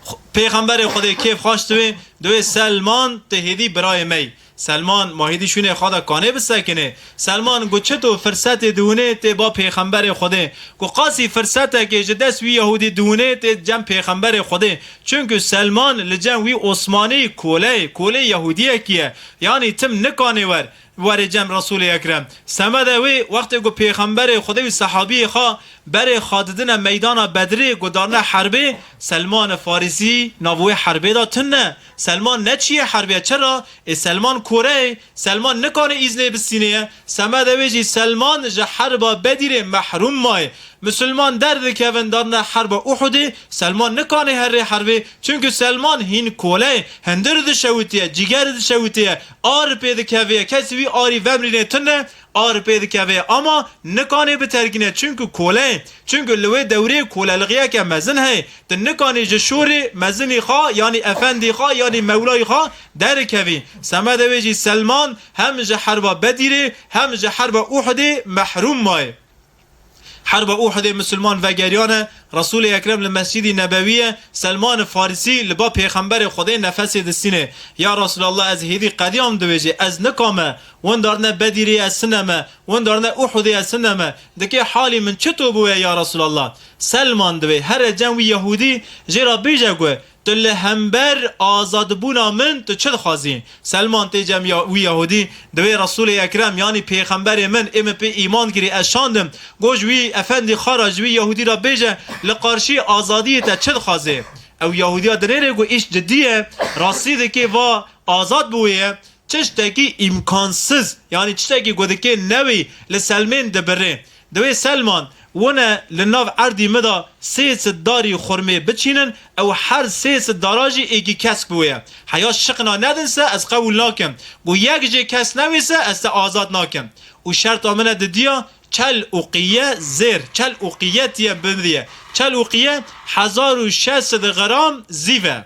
Xu-, Pêxemberê Xwedê kêf xweş diwê, diwê Selman tu hêdî birayê me yî. Selman ma hêdî şûnê xwe de kanê bisekine. Selman got çito firsetê diwinê tê ba pêxemberê Xwedê. Got qasî firsetekê ji dest wî Yahûdî diwinê tê cem pêxemberê Xwedê. Çunku Selman li cem wî Osmanî koleyê, kolê Yahûdiyekî ye. Yanî tim nikanê wer, werê cem Resûlê Ekrem. Semede wê wextê ku pêxemberê Xwedê wî sehabiyê xwe berê xwe didine meydana Bedrê ku darine herbê, Selman Farîsî nav wê herbê de tune. Selman neçiye herbê, çira? Ê Selman kore ye. Selman nikane îznê bistînê ye. Semede wê jî Selman ji herba Bedîrê mehrûm maye. Misilman derdikevin darine herba Uhudê, Selman nikane herê herbê. Çunku Selman hîn kole ye. Hindir dişewitiye, cîger dişewitiye. Ar pê dikeve ye. Kesî wî arî vemrînê tune. Ar pê dikeve ama nikanê biterkîne, çunku kole ye. Çunku li wê dewrê kolelixiyeke mezin heye. Tu nikanî ji şûrê mezinî xwe, yanî efendî xwe, yanî mewlayî xwe derikevî. Semedê wê jî Selman hem ji herba Bedîrê hem ji herba Uhudê mehrûm maye. Herba Uhudê misilman vegeriyane, Resûlê Ekrem li Mescîdî Nebewî ye, Selman Farîsî li ba Pêxemberê Xwedê nefesê distînê. Ya Resûlallah, ez hêdî qediyam, dibêje, ez nikame, windarine Bedîrê ez sineme, windarine Uhudê ez sineme, dikê halî min çito bûye ya Resûlallah? Selman divê here cem wî Yahûdî jê re bêje ku tu li hember azadbûna min tu çi dixwazî? Selman tê cem ya, wî Yahûdî, divê Resûlê Ekrem, yanî pêxemberê min, ê min pê îman kirî, ez şandim. Got ji wî efendî xwe re, ji wî Yahûdî re bêje, li qarşî azadiyê te çi dixwazê? Ew Yahûdiya dinêrê ku îş cidî ye, rastî dikê va azad bûye, tiştekî îmkansiz, yanî tiştekî ku dikê newî li Selmên dibirê. Divê Selman, wine li nav erdî min de sê sed darî xurmê biçînin, ew her sê sed dara jî êkî kesk bûye. Heya şiqna nedin se ez qebûl nakim. Ku yek jê kes newê se ez te azad nakim. Û şerta min e didiya çel û qiye zêr, çel û qiye tiye bidiye. Çel û qiye hezar û şeş sed gram zîv e.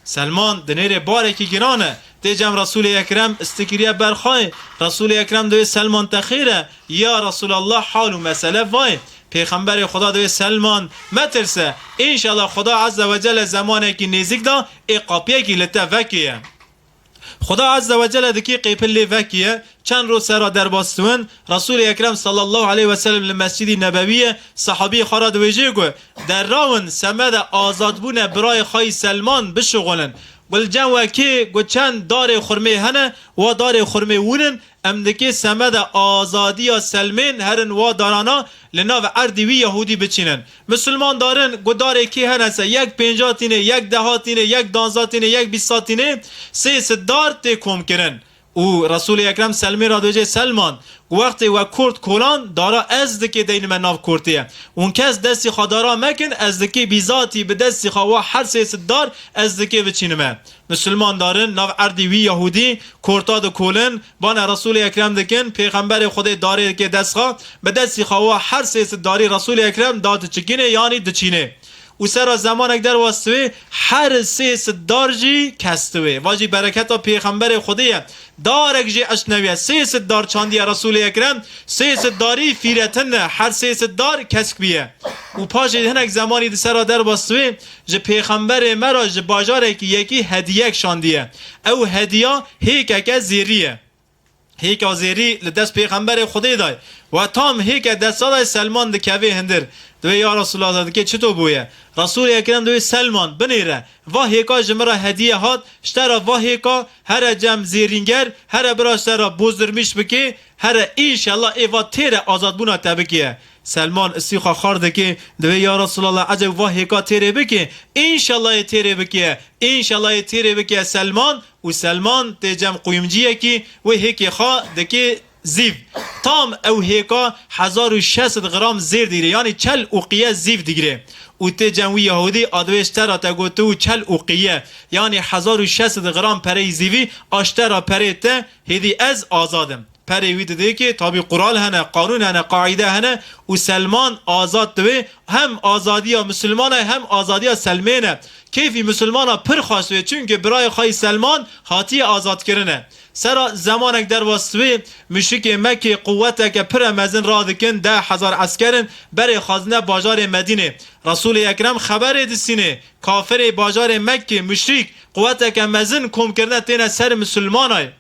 Selman dinêrê barekî giran e. Tê cem Resûlê Ekrem istikiriye berxayê. Resûlê Ekrem divê Selman te xêr e. Ya Resûlallah, hal û mesele vayê. Pêxemberê Xuda divê Selman metirse. Înşallah Xuda Azze ve Celle zemanekî nêzik da ê qapiyekî li te vekê ye. Xuda Azze ve Celle dikê qêpil lê vekiye, çend roj sera derbas dibin, Resûlê Ekrem sallallahu aleyhi ve sellem li Mescîdî Nebewî ye, sehabî xwe re dibêjê ku, derawin semede azadbûne birayê xwe yî Selman bişixulin. Ku li cem we kê ku çend darê xurmê hene, wa darê xurmê wûnin, em dikê semede azadiya Selmên herin wa darana li nav erdî wî Yahûdî biçînin. Misilman darin ku darê kê hene se, yek pênca tînê, yek deha tînê, yek danza tînê, yek bîsta tînê, sê sed dar tê komkirin. Û Resûlê Ekrem Selmê re dibêje, Selman, ku wextê we kort kolan, dara ez dikê deynime nav kortê ye. Hûn kes destî xwe dara mekin, ez dikê bîzatî bi destî xwe wa her sê sed dar ez dikê biçînime. Misilman darin nav erdî wî Yahûdî korta dikolin, bana Resûlê Ekrem dikin, Pêxemberê Xwedê darê dike dest xwe, bi destî xwe wa her sê sed darî Resûlê Ekrem da diçikînê, yanî diçînê. Û sera zemanek derwas diwê, her sê sed dar jî kes diwê. Va jî bereketa Pêxemberê Xwedê ye. Darek jî eşt newiye. Sê sed dar çandiye Resûlê Ekrem, sê sed darî fîretin ne. Her sê sed dar kesk biye. Û paşê hinek zemanî di sera derwas diwê, ji Pêxemberê me re ji bajarekî yekî hediyek şandiye. Ew hediya hêkeke zêrî ye. Hêka zêrî li dest Pêxemberê Xwedê dayê. We tam hêke desta dayê Selman dikevê hindir. Divê ya Resulallah dikê çito bûye? Resûlê Ekrem divê Selman binêre. Va hêka ji min re hediye hat, ji te re va hêka here cem zêrînger, here bira ji te re bozdirmîş bikê, here înşellah ê va têre azadbûna te bikê. Selman îstîxa xar dike, divê ya Resulallah eceb va hêka têrê bikê, înşellah ê têrê bikê, înşellah ê têrê bikê Selman. Û Selman tê cem quyumciyekî wê hêkê xwe dike zîv. Tam ew hêka hezar û şeş sed gram zêr digire, yanî çel ûqiye zîv digire. Û tê cem wî Yahûdî a divê ji te re te got tu çel ûqiye, yanî hezar û şeş sed gram pereyê zîvî a ji te re perê te, hêdî ez azad im. Perê wî didê ki tabî qural hene, qanûn hene, qaîde hene û Selman azad divê, hem azadiya Misilmana ye, hem azadiya Selmê ne. Kêfî Misilmana pir xweş divê, çunke birayê xwe yî Selman hatiye azadkirine. Sera zemanek derwas divê, muşrikê Mekkê quweteke pire mezin radikin, deh hezar esker in, berê xwazine bajarê Medînê. Resûlê Ekrem xeberê disînê, kafirê bajarê Mekkê, muşrîk, quweteke mezin kom kirine têne ser Misilmanay.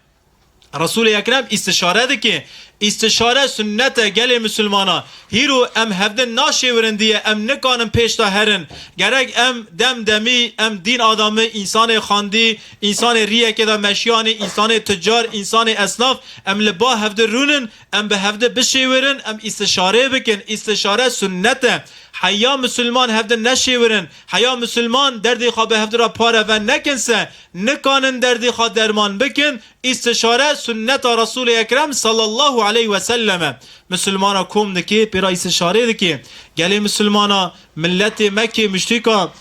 Resûlê Ekrem îstişare dike. Îstişare sunnet e gelê Misilmana. Hîro em hevdin naşêwirin diye, em nikanin pêş de herin. Gerek em dem demî, em dîn adamî, însanê xandî, însanê riyekê de meşiyanî, însanê tucar, însanê esnaf, em li ba hevdi rûnin, em bi hevdi bişêwirin, em îstişarê bikin. Îstişare sunnet e. Heya Misilman hevdi neşêwirin. Heya Misilman derdê xwe bi hevdi re pareve nekin se, nikanin derdê xwe derman bikin. Îstişare sunneta Resûlê Ekrem sallallahu aleyhi ve sellem e. Misilmana kom dike, pêra îstişarê dike. Gelê Misilmana, milletê Mekkê muşrîka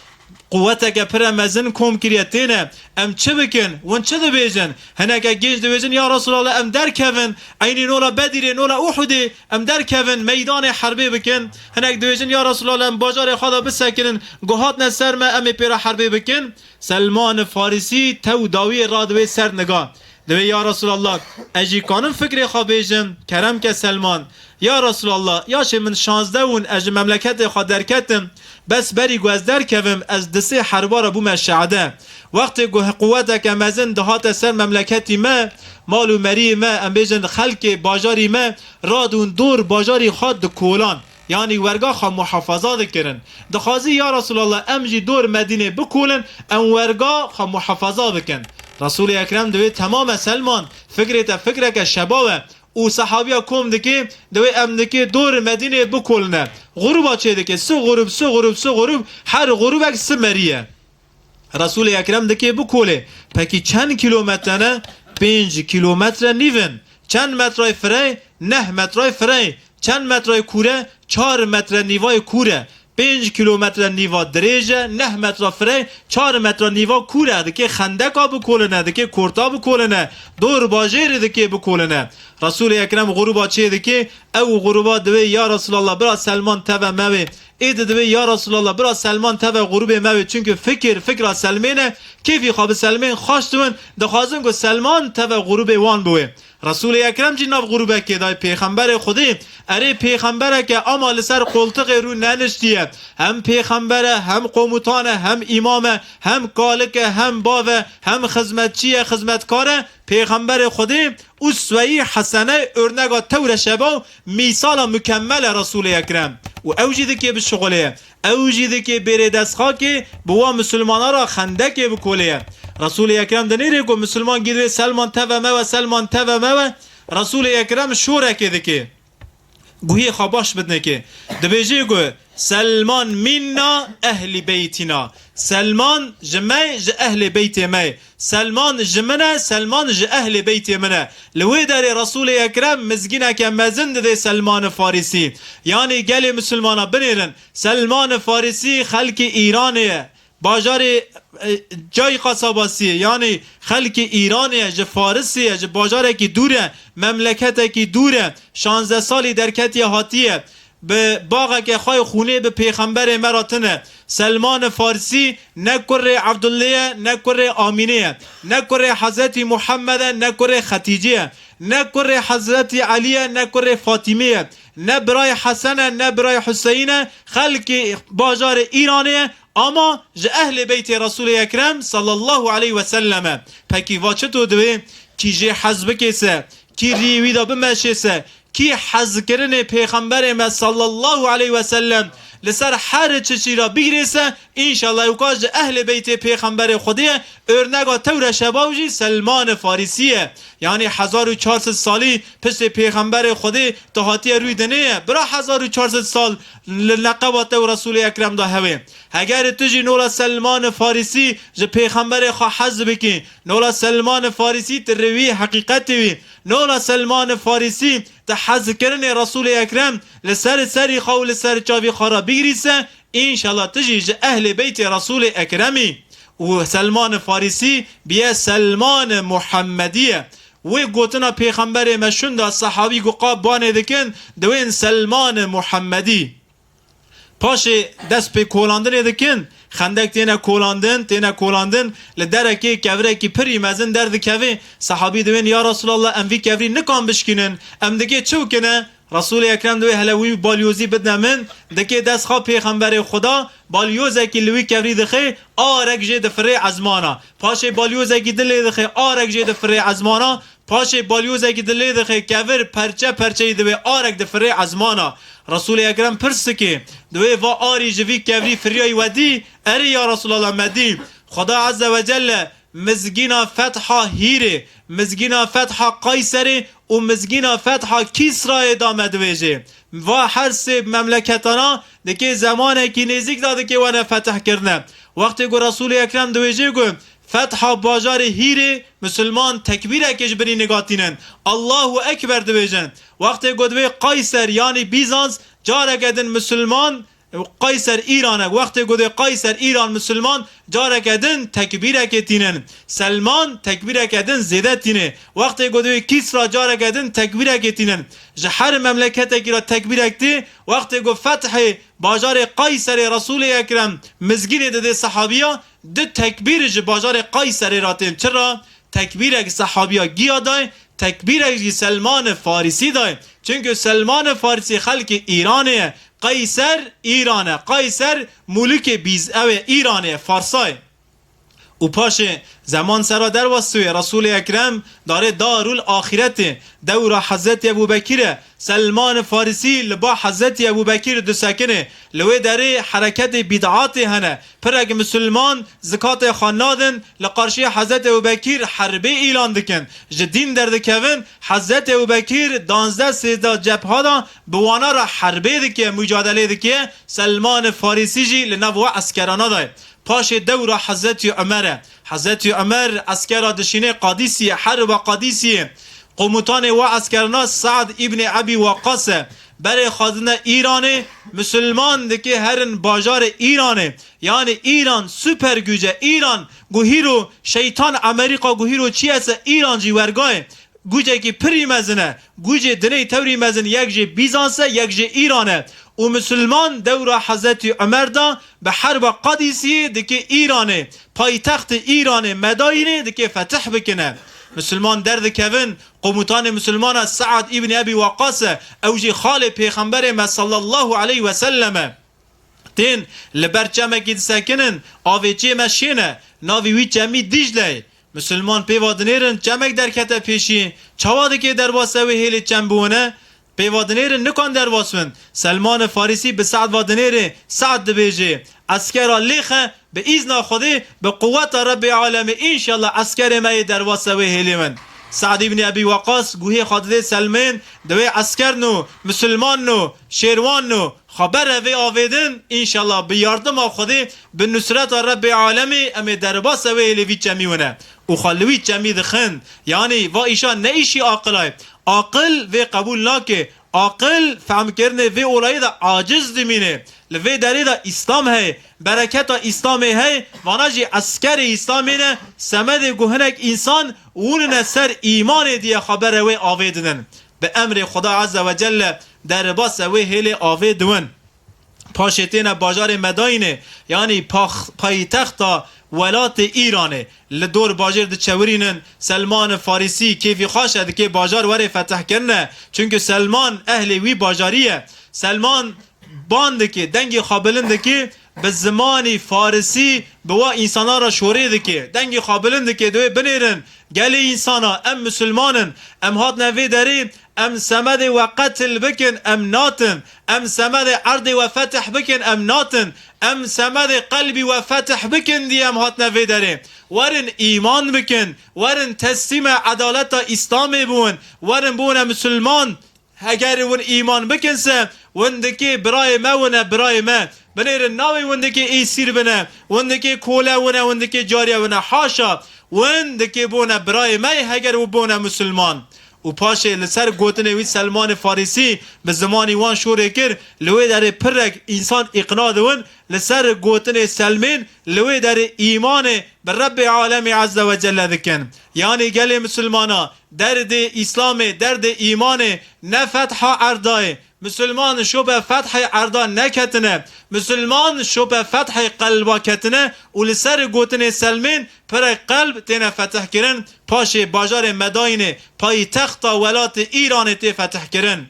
quweteke pire mezin kom kiriye têne. Em çi bikin? Win çi dibêjin? Hineke gênc dibêjin, ya Resulallah, em derkevin. Eynî nola Bedîrê, nola Uhudê, em derkevin, meydanê herbê bikin. Hinek dibêjin, ya Resulallah, em bajarê xwe de bisekinin. Guhatne ser me, em ê pêra herbê bikin. Selman Farisî tew dawiyê radibê ser niga. Divê ya Resulallah, ez jî kanim fikrê xwe bêjim, kerem ke Selman. Ya Resulallah, yaşê min şazdeh win ez ji memleketê xwe derketim, bes berî ku ez derkevim, ez di sê herba re bûme şade. Wextê ku quweteke mezin dihate ser memleketî me, mal û meriyê me, em bêjin xelkê bajarî me, radûn dor bajarî xwe dikolan. Yanî werga xwe muhafaza dikirin. Dixwazî ya Resulallah em jî dor Medînê bikolin, em werga xwe muhafaza bikin. Resûlê Ekrem divê temam e Selman, fikrê te fikreke şebaw e û sehabiya kom dike, divê em dike dor Medînê bikoline. Xurûba çê dike, si xurûb, si xurûb, si xurûb, her xurûbek si merî ye. Resûlê Ekrem dikê bikolê. Pekî çend kîlometre ne? Pênc kîlometre nîv in. Çend metrayê firey? Neh metrayê firey. Çend metrayê kûre? Çar metre nîvayê kûre. Pênc kîlometre nîva dirêj e, neh metra firey, çar metra nîva kûr e. Dikê xendeka bikoline, dikê korta bikoline, dor bajêrê dikê bikoline. Resûlê Ekrem xurûba çê dikê, ew xurûba divê ya Resulallah bira Selman teve mewê. Ê di divê ya Resulallah bira Selman teve xurûbê mewê. Çunku fikir, fikra Selmê ne, kêfî xwe bi Selmên xweş dibin, dixwazin ku Selman teve xurûbê wan biwê. Resûlê Ekrem jî nav grûbekê dayê pêxemberê Xwedê. Erê pêxembereke ama li ser qoltixê rû neniştiye. Hem pêxember e, hem komutan e, hem îmam e, hem kalik e, hem bav e, hem xizmetçî ye, xizmetkar e. Pêxemberê Xwedê usweyî hesene, örnega tewre şeba û mîsala mukemmel e Resûlê Ekrem. Û ew jî dikê bişixulê ye. Ew jî dikê bêrê destxakê bi wa misilmana re xendekê bikolê ye. Resûlê Ekrem dinêrê ku misilman gî divê Selman teve me we, Selman teve me we. Resûlê Ekrem şorekê dikê. Guhiyê xwe baş bidinekê. Dibêjê ku Selman minna ehli beytina. Selman ji me, ji ehlê beytê me ye. Selman ji min e, Selman ji ehlê beytê min e. Li wê derê Resûlê Ekrem mizgîneke mezin didê Selman Farîsî. Yanî gelê misilmana binêrin. Selman Farîsî xelkê Îranê ye. Bajarê, e, cayê qasabasî ye. Yanî xelkê Îranê ye, ji Farisê ye, ji bajarekî dûr e, memleketekî dûr e. Şanzdeh salî derketiye hatiye. Bi baxeke xwe yê xûnê bi pêxemberê me re tune. Selman Farsî ne kurê Abdullê ye, ne kurê Amînê ye, ne kurê Hezretî Muhammed e, ne kurê Xetîcê ye, ne kurê Hezretî Elî ye, ne kurê Fatîmê ye, ne birayê Hesen e, ne birayê Huseyîn e. Xelkê bajarê Îranê ye, ama ji ehlê beytê Resûlê Ekrem sallallahu aleyhi ve sellem e. Pekî va çito divê kî jê hez bikê se, kî rîyê wî de bimeşê se, kî hezkirinê pêxemberê me sallallahu aleyhi ve sellem li ser her çi çî re bigirê se, înşallah ewka ji ehlê beytê pêxemberê Xwedê ye, örnega tewre şebaw jî Selman Farîsî ye. Yanî hezar û çar sed salî piştê pêxemberê Xwedê tu hatiye rûy dinê ye. Bira hezar û çar sed sal li neqeba te û Resûlê Ekrem de hewê. Heger tu jî nola Selman Farîsî ji pêxemberê xwe hez bikî, nola Selman Farîsî tu rêwî heqîqetê wî, nola Selman Farîsî tu hezkirinê Resûlê Ekrem li ser serî xwe û li ser çavî xwe re bigirî se, înşallah tu jî ji ehlê beytê Resûlê Ekremî. Û Selman Farîsî biye Selman Muhemmedî ye. Wê gotina pêxemberê me şunda sehabî ku qa banê dikin, diwên Selman Muhemmedî. Paşê dest pê kolandinê dikin, xendek têne kolandin, têne kolandin, li derekê kevirekî pirî mezin derdikeve, sehabî diwên, ya Resulallah, em vî kevrî nikan bişkînin, em dikê çi bikine? Resûlê Ekrem diwê hele wî balyozî bidne min, dikê dest xwe pêxemberê Xuda, balyozekî li wî kevrî dixe, arek jê difirê ezmana. Paşê balyozekî din lê dixe, arek jê difirê ezmana. Paşê balyozekî di lê dixe kevir, perçe perçeyî divê, arek difirê ezmana. Resûlê Ekrem pirs dike, divê va arî ji vî kevrî firiyayî we dî? Erê ya Resulallah, me dî. Xuda Azze ve Celle mizgîna fetha Hîrê, mizgîna fetha Qayserê û mizgîna fetha Kîsrayê da me divêjê. Va her sê memleketana dikê zemanekî nêzîk da dikê wene fetih kirine. Wextê ku Resûlê Ekrem divêjê ku fetha bajarê Hîrê, misilman tekbîrekê ji binî nigatînin. Allahu Ekber dibêjin. Wextê ku divê Qayser, yanî Bîzans, careke din misilman, Qayser Îran e. Wextê ku divê Qayser Îran, misilman, careke din tekbîrekê tînin. Selman tekbîreke din zêde tîne. Wextê ku divê Kîsra, careke din tekbîrekê tînin. Ji her memleketekî re tekbîrek tê. Wextê ku fethê bajarê Qayserê Resûlê Ekrem mizgînê didê sehabiya, du tekbîr ji bajarê Qayserê re tên. Çira? Tekbîrek sehabiya giya dayê, tekbîrek jî Selman Farîsî dayê. Çimkî Selman Farîsî xelkê Îranê ye. Qayser Îran e. Qayser mulûkê Bîz-, ew ê Îranê ye, Farsa ye. Û paşê zeman sera derwastûye, Resûlê Ekrem darê Darul Axîretê, dewra Hezretî Ebû Bekîr e. Selman Farîsî li ba Hezretî Ebû Bekîr disekine. Li wê derê hereketê bîdatê hene. Pirek misilman zikatê xwe nadin, li qarşî Hezretî Ebû Bekîr herbê îlan dikin. Ji dîn derdikevin, Hezretî Ebû Bekîr danzdeh sêzdeh cebha da bi wana re herbê dike, mucadelê dike. Selman Farîsî jî li nav we eskerana de ye. Paşê dewra Hezretî Omer e. Hezretî Omer eskera dişînê Qadîsiyê, herba Qadîsiyê. Komutanê wa eskerana Sa'd îbnê Ebî Waqqas e. Berê xwazine Îranê, misilman dike herin bajarê Îranê. Yanî Îran super güc e. Îran ku hîro şeytan Amerîka ku hîro çi ye se, Îran jî werga ye. Gucekî pirî mezin e. Gucê dinê tewrî mezin, yek jê Bîzans e, yek jê Îran e. Û misilman dewra Hezretî Omer da bi herba Qadîsiyê dike Îranê, paytextê Îranê, Medayînê dike fetih bikine. Misilman derdikevin, komutanê misilmana Se'd îbnî Ebî Weqqas e, ew jî xalê Pêxemberê me sallallahu aleyhi ve sellem e. Tên li ber çemekî disekinin, avê çê me şên e, navê wî çemî Dîcle ye. Misilman pê va dinêrin, çemek derkete pêşî, çawa dike derbasê wê hêlê çem biwine? Pê va dinêrin, nikan derbas bin. Selman Farîsî bi Se'd va dinêrê, Se'd dibêje, eskera lêxe, bi îzna Xwedê, bi quweta Rebbê Alemê, înşallah eskerê me yê derbasê wê hêlê win. Se'd îbnî Ebî Weqqas guhê xwe didê Selmên, dibê esker no, misilman no, şêrwan no, xwe bere vê avê din, înşallah bi yardima Xwedê, bi nusreta Rebbê Alemê em ê derbasê wê hêlê vî çemî wine. Û xwe li wî çemî dixin. Yanî va îşa ne îşî aqila ye. Aqil vê qebûl nake. Aqil fehmkirinê vê olayî de aciz dimîne. Li vê derê de Îslam heye. Bereketa Îslamê heye. Vana jî eskerê Îslamê ne. Semedê ku hinek însan winine ser îmanê diye xwe bere wê avê didin. Bi emrê Xuda Azze ve Celle derbasê wê hêlê avê diwin. Paşê têne bajarê Medayînê, yanî pax-, paytexta welatê Îranê. Li dor bajêr diçewirînin, Selman Farîsî kêfî xweş e, dikê bajar were fetihkirine. Çunku Selman ehlê wî bajarî ye. Selman ban dike, dengê xwe bilind dike, bi zimanî farisî bi wa însanan re şorê dike. Dengê xwe bilind dike, dibê binêrin, gelê însana, em misilman in, em hatine vê derê, em semedê we qetil bikin, em natin. Em semedê erdê we fetih bikin, em natin. Em semedê qelbî we fetih bikin diye em hatine vê derê. Werin îman bikin, werin teslîme edaleta Îslamê bûn, werin bûne misilman. Heger win îman bikin se, win dikê birayê me wine, birayê me. Binêrin navê win dikê êsîr bine, win dikê kole wine, win dikê cariye wine. Haşa, win dikê bûne birayê me, heger wi bûne misilman. Û paşê li ser gotinê wî Selmanê Farîsî bi zimanî wan şorê kir, li wê derê pirek însan îqna dibin, li ser gotinê Selmên li wê derê îmanê bi Rebbê Alemê Azze ve Celle dikin. Yanî gelê misilmana, derdê Îslamê, derdê îmanê ne fetha erdayê. Misilman şope fethê erda neketine. Misilman şope fethê qelba ketine û li ser gotinê Selmên pirek qelb têne fetihkirin. Paşê bajarê Medayînê, paytexta welatê Îranê tê fetihkirin.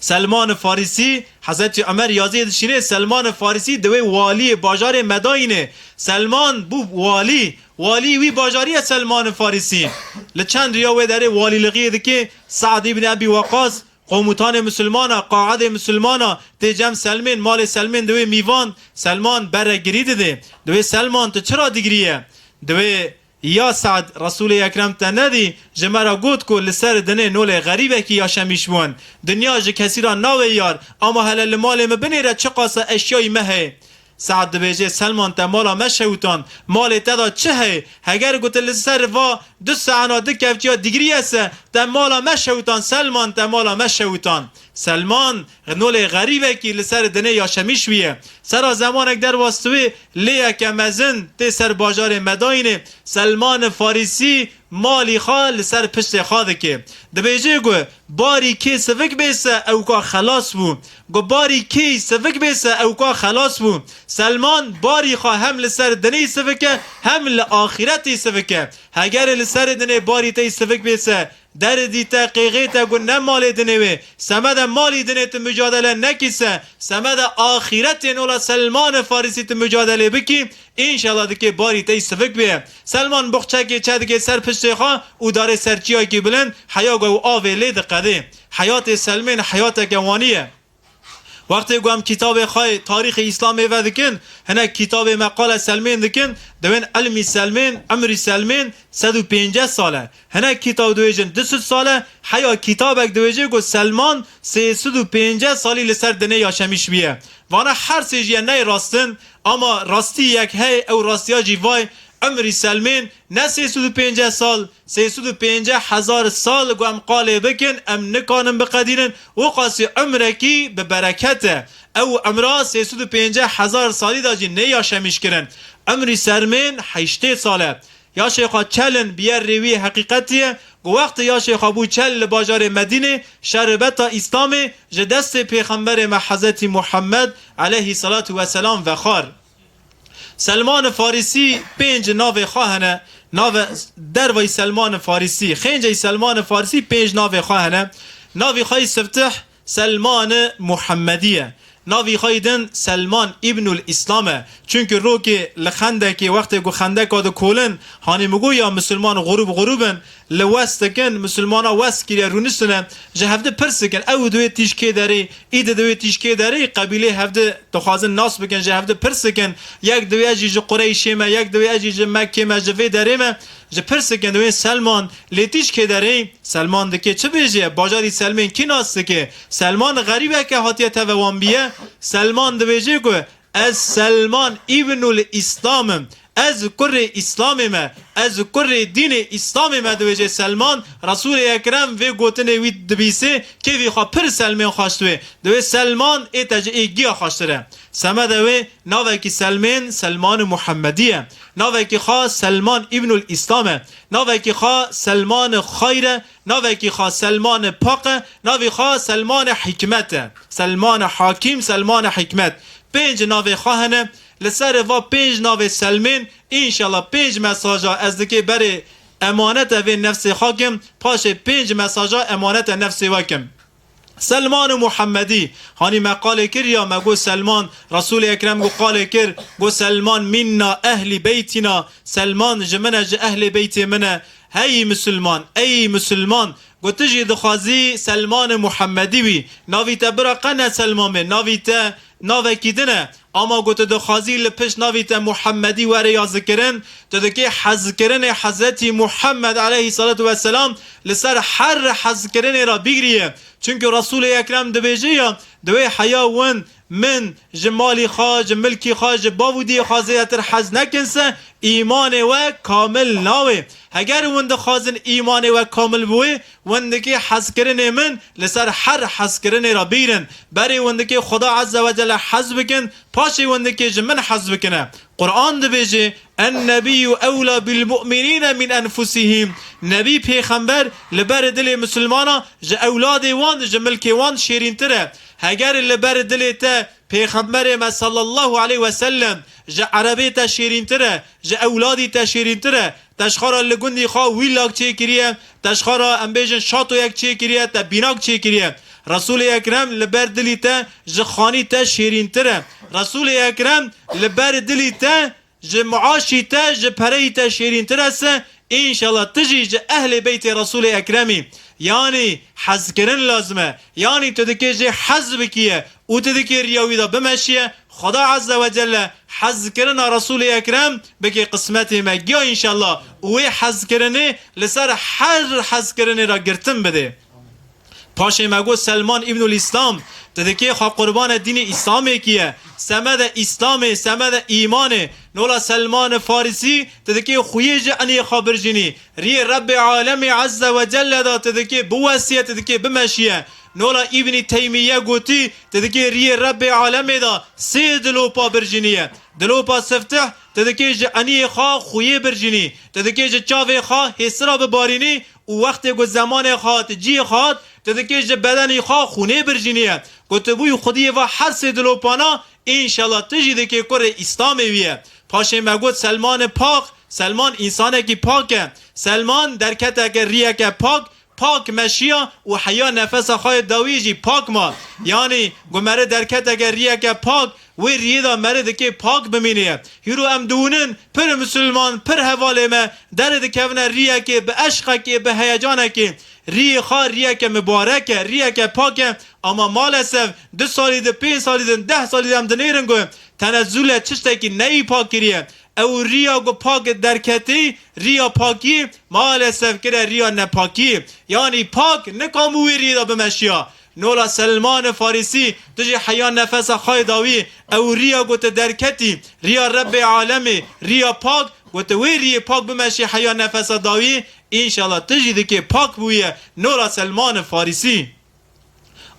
Selman Farîsî, Hezretî Omer yaziyê dişînê, Selman Farîsî diwê waliyê bajarê Medayînê. Selman bû walî. Walî wî bajarî ye Selman Farîsî. Li çend riya wê derê walîlixiyê dike Se'd îbn Ebî Weqas, komutanê misilmana, qaedê misilmana, tê cem Selmên, malê Selmên diwê mîvan, Selman bere girî didê. Diwê Selman tu çira digiriye? Diwê Ya Se'd, Resûlê Ekrem te nedî, ji me re got ku li ser dinê nolê xerîbekî yaşemîş bûn. Dinya ji kesî re nawê yar, ama hele li malê min binêre çiqasa eşyayî me heye. Se'd dibêje, Selman te mala me şewitan, malê te de çi heye? Heger ku tu li ser va du se'ena du kevçiya digirî ye se, te mala me şewitan, Selman te mala me şewitan. Selman, nolê xerîbekî li ser dinê yaşemîş wî ye. Sera zemanek derbas diwê lêyeke mezin tê ser bajarê Medayînê. Selman Farîsî malî xwe li ser piştê xwe dike. Dibêje ku barî kê sivik bê se ewka xelas bû. Ku barî kê sivik bê se ewka xelas bû. Selman barî xwe hem li ser dinê sivik e hem li axîretê sivik e. Heger li ser dinê barî te sivik bê se, derdî te, qêxê te ku ne malê dinê wê, semede malî dinê tu mucadele nekî se, semede axîretê nola Selman Farîsî tu mucadelê bikî, înşallah dikê barî te sivik bê. Selman buxçekê çe dike ser piştê xwe û darê ser çiyakî bilind, heya ku ew avê lê diqedê. Heyatê Selmên heyateke wanî ye. Wextê ku em kitabê xwe yê tarîxê Îslamê vedikin, hinek kitabê meqale Selmên dikin, dibên ilmî Selmên, emrî Selmên sed û pênceh sal e. Hinek kitab dibêjin du sed sal e, heya kitabek dibêje ku Selman sê sed û pênceh salî li ser dinê yaşemîş bûye. Vana her sê jî ye neyê rast in, ama rastî yek heye, ew rastiya jî vay, emrî Selmên ne sê sed û pênceh sal, sê sed û pênceh hezar sal ku em qalê bikin, em nikanin biqedînin, wiqasî umrekî bi bereket e. Ew umra sê sed û pênceh hezar salî de jî nêyaşemîş kirin. Umrî Selmên heştê sal e. Yaşê xwe çelin bi yer rêwî heqîqetî ye, ku wextê yaşê xwe bû çel li bajarê Medînê, şerbeta Îslamê ji destê Pêxemberê me Hezretî Muhammed aleyhî salatu weselam vexwar. Selman Farisî pênc navê xwe hene. Nave dervayî Selman Farisî, xênceyî Selman Farisî pênc navê xwe hene. Navî xwe yî siftih Selman Muhammedî ye. Navî xwe yî din Selman Îbnul Îslam e. Çunku rokê li Xendekê, wextê ku Xendeka dikolin, hanî min got ya misilman xurûb xurûb in, li wes dikin, misilmana wes kiriye, rûniştine, ji hevdi pirs dikin, ew diwê tîj kê derê, î di diwê tîj kê derê, qebîlê hevdi dixwazin nas bikin, ji hevdi pirs dikin, yek diwê ez jî ji Qureyşê me, yek diwê ez jî ji Mekkê me, ji vê derê me, ji pirs dikin, diwê Selman, lê tîj kê derê, Selman dikê çi bêjê? Bajarî Selmên kî nas dike? Selman xerîbeke hatiye teve wan biye. Selman dibêje ku ez Selman Îbnul Îslam im. Ez kurê Îslamê me. Ez kurê dînê Îslamê me, dibêje Selman. Resûlê Ekrem vê gotinê wî dibîsê, kêfî xwe pir Selmên xweşt wê. Dibê Selman ê te ji ê giya xweştir e. Semede wê navekî Selmên Selman Muhammedî ye. Navekî xwe Selman Îbnul Îslam e. Navekî xwe Selman Xayr e. Navekî xwe Selman Pak e, navî xwe Selman Hikmet e. Selman Hakîm, Selman Hikmet. Pênc navê xwe hene. Li ser va pênc navê Selmên, înşallah pênc mesaja ez dikê berê emanete vê nefsê xwe kim, paşê pênc mesaja emanete nefsê we kim. Selman û Muhammedî, hanî me qalê kir ya, me got Selman, Resûlê Ekrem got qalê kir, got Selman minna ehli beytina, Selman ji min e, ji ehlê beytê min e. Hey Musulman, ey Musulman, got tu jî dixwazî Selmanê Muhammedî wî, navî te bira qe ne Selman be, navî te navekî din e. Ama got tu dixwazî li pişt navî te Muhammedî were yazkirin, tu dikê hezkirinê Hezretî Muhammed aleyhissalatu vesselam li ser her hezkirinê re bigiriye. Çunku Resûlê Ekrem dibêje ya, di wê heya win, min ji malî xwe, ji milkî xwe, ji bav û diyê xwe zêdetir hez nekin se, îmanê we kamil nawê. Heger win dixwazin îmanê we kamil biwê, win dikê hezkirinê min li ser her hezkirinê re bîrin. Berê win dikê Xuda Azze ve Celle hez bikin, paşê win dikê ji min hez bikine. Quran dibêje, "En-nebiyyu ewla bil-mu'minîne min enfusihim." Nebî pêxember li ber dilê misilmana ji ewladê wan, ji milkê wan şêrîntir e. Heger li ber dilê te Pêxemberê me sallallahu aleyhi ve sellem ji erebê te şêrîntir e, ji ewladî te şêrîntir e, te ji xwe re li gundî xwe wîlak çêkiriye, te ji xwe re, em bêjin, şatoyek çêkiriye, te bînak çêkiriye. Resûlê Ekrem li ber dilî te ji xanî te şêrîntir e. Resûlê Ekrem li ber dilî te ji muaşî te, ji pereyî te şêrîntir e se, înşallah tu jî ji ehlê beytê Resûlê Ekremî. Yanî hezkirin lazim e. Yanî tu dikê jê hez bikiye û tu dikê riya wî de bimeşiye. Xuda Azze ve Celle hezkirina Resûlê Ekrem bike qismetê me giya înşallah û wê hezkirinê li ser her hezkirinê re girtin bide. Paşê me got Selman Îbnul Îslam, tu dikê xwe qurbane dînê Îslamê kiye. Semede Îslamê, semede îmanê. Nola Selman Farisî, tu dikê xuyê ji eniyê xwe birjînî. Riyê Rebbê Alemê Azze ve Celle da tu dikê biwesiye, tu dikê bimeşiye. Nola Îbnî Teymiye gotî, tu dikê riyê Rebbê Alemê da sê dilopa birjîniye. Dilopa siftih, tu dikê ji eniyê xwe xuyê birjînî. Tu dikê ji çavê xwe hêsira bibarînî û wextê ku zemanê xwe hat, cihê xwe hat, tu dikê ji bedenî xwe xûnê birjîniye. Ku tu bûyî xwediyê va her sê dilopana, înşallah tu jî dikê kurê Îslamê wî ye. Paşê me got Selmanê pak, Selman însanekî pak e. Selman derketeke riyeke pak, pak meşiya û heya nefesa xwe yê dawî jî pak ma. Yanî ku meri derketeke riyeke pak, wê riyê de meri dikê pak bimînê. Hîro em diwinin, pir misilman, pir hevalê me, derê dikevine riyekê, bi eşqekê, bi heyecanekê. Riyê xwe riyeke mibarek e, riyeke pak e. Ama maalesef du salî di, pênc salî di, deh salî di em dinêrin ku tenezûle tiştekî neyî pak kiriye. Ew riya ku pak derketî, riya pakî, maalesef kire riya nepakî. Yanî pak nikamû wê riyê de bimeşiya. Nola Selman Farisî, tu jî heya nefesa xwe yê dawî, ew riya ku tu derketî, riya Rebbê Alemê, riya pak, ku tu wê riyê pak bimeşî heya nefesa dawî, înşallah tu jî dikê pak bûye. Nola Selman Farisî.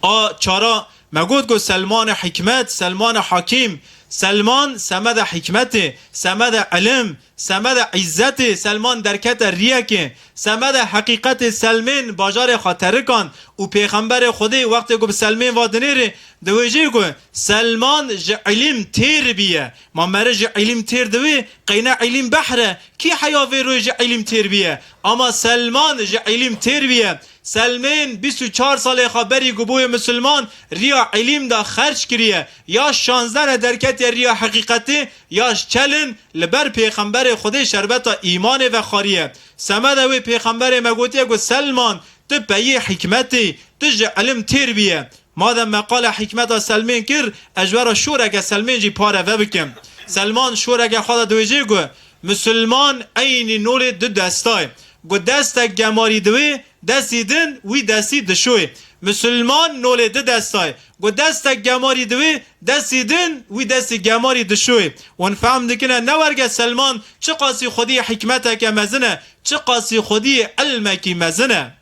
A çara me got ku Selmanê hikmet, Selmanê hakîm, Selman semede hikmetê, semede ilim, semede îzzetê, Selman derkete riyekê, semede heqîqetê Selmên bajarê xwe terikan Û Pêxemberê Xwedê wextê ku bi Selmên va dinêrê, diwêjê ku Selman ji îlim têr biye. Ma mere ji îlim têr diwê, qeyne îlim behr e. Kî heya vê royê ji îlim têr biye? Ama Selman ji îlim têr biye. Selmên bîst û çar salê xwe berî ku bûye misilman, riya îlim da xerc kiriye. Ya şazdeh re derketiye riya heqîqetê, ya ji çelin li ber Pêxemberê Xwedê şerbeta îmanê vexwariye. Semeda wê Pêxemberê me gotiye ku Selman, tu peyê hikmetê, tu ji ilim têr biye. Madem me qala hikmeta Selmên kir, ez ji we re şoreke Selmên jî pareve bikim. Selman şoreke xwe de diwêjê ku Misilman eynî nolê du destayê. Ku destek gemarî diwê, destî din wî destî dişoyê. Misilman nolê du destayê. Ku destek gemarî diwê, destî din wî destî gemarî dişoyê. Hûn fehm dikine ne werge Selman çiqasî xwedî hikmeteke mezin e, çiqasî xwedî ilmekî mezin e.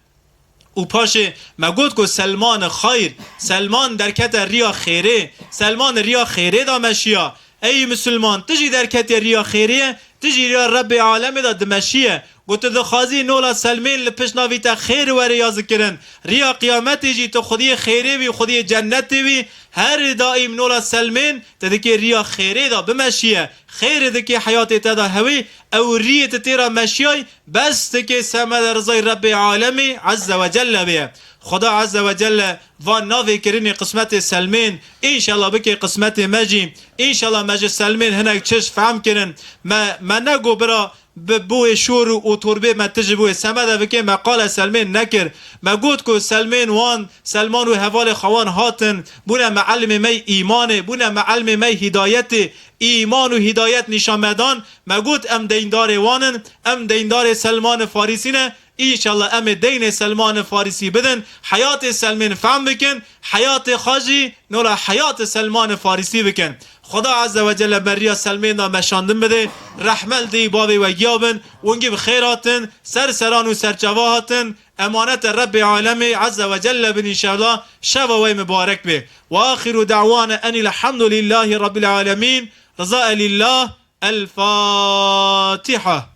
Û paşê me got ku Selman xayr, Selman derkete riya xêrê, Selman riya xêrê da meşiya. Ey Misilman, tu jî derketiye riya xêrê ye, tu jî riya Rebbê alemê da dimeşiye. Ku tu dixwazî nola Selmên li pişt navî te xêr were yazikirin. Riya qiyametê jî tu xwediyê xêrê bî, xwediyê cennetê bî. Her daîm nola Selmên tu dikê riya xêrê da bimeşiye. Xêr dikê heyatê te da hewî, ew riyê tu tê ra meşiyay, bes dikê semede rizay Rebbê alemê Azze ve Celle bê. Xweda Azze ve Celle va navê kirinê qismetê Selmên, înşallah bikê qismetê me jî. Înşallah me ji Selmên hinek çiş fehm kirin. Me, me nego bira bi boyê şor û otorbê me tiji boyê semede bikê, me qala Selmên nekir. Me got ku Selmên wan, Selman û hevalê xwe wan hatin, bûne meelmê me yî îmanê, bûne meelmê me yî hîdayetê, îman û hîdayet nîşan me dan. Me got em deyndarê wan in, em deyndarê Selmanê Farîsî ne. Înşallah em ê deynê Selmanê Farîsî bidin, heyatê Selmên fehm bikin, heyatê xwe jî nola heyatê Selmanê Farîsî bikin. Xweda Azze ve Celle beriya Selmên da meşandin bide, rehme li dê bavê we giya bin, wingî bi xêr hatin, ser seran û serçava hatin, emanete Rebbê alemê Azze ve Celle bin înşallah, şeva we mibarek bê. Ve axiru da'wana enil hamdulillahî Rabbil alemîn. Riza elillah. El Fatiha.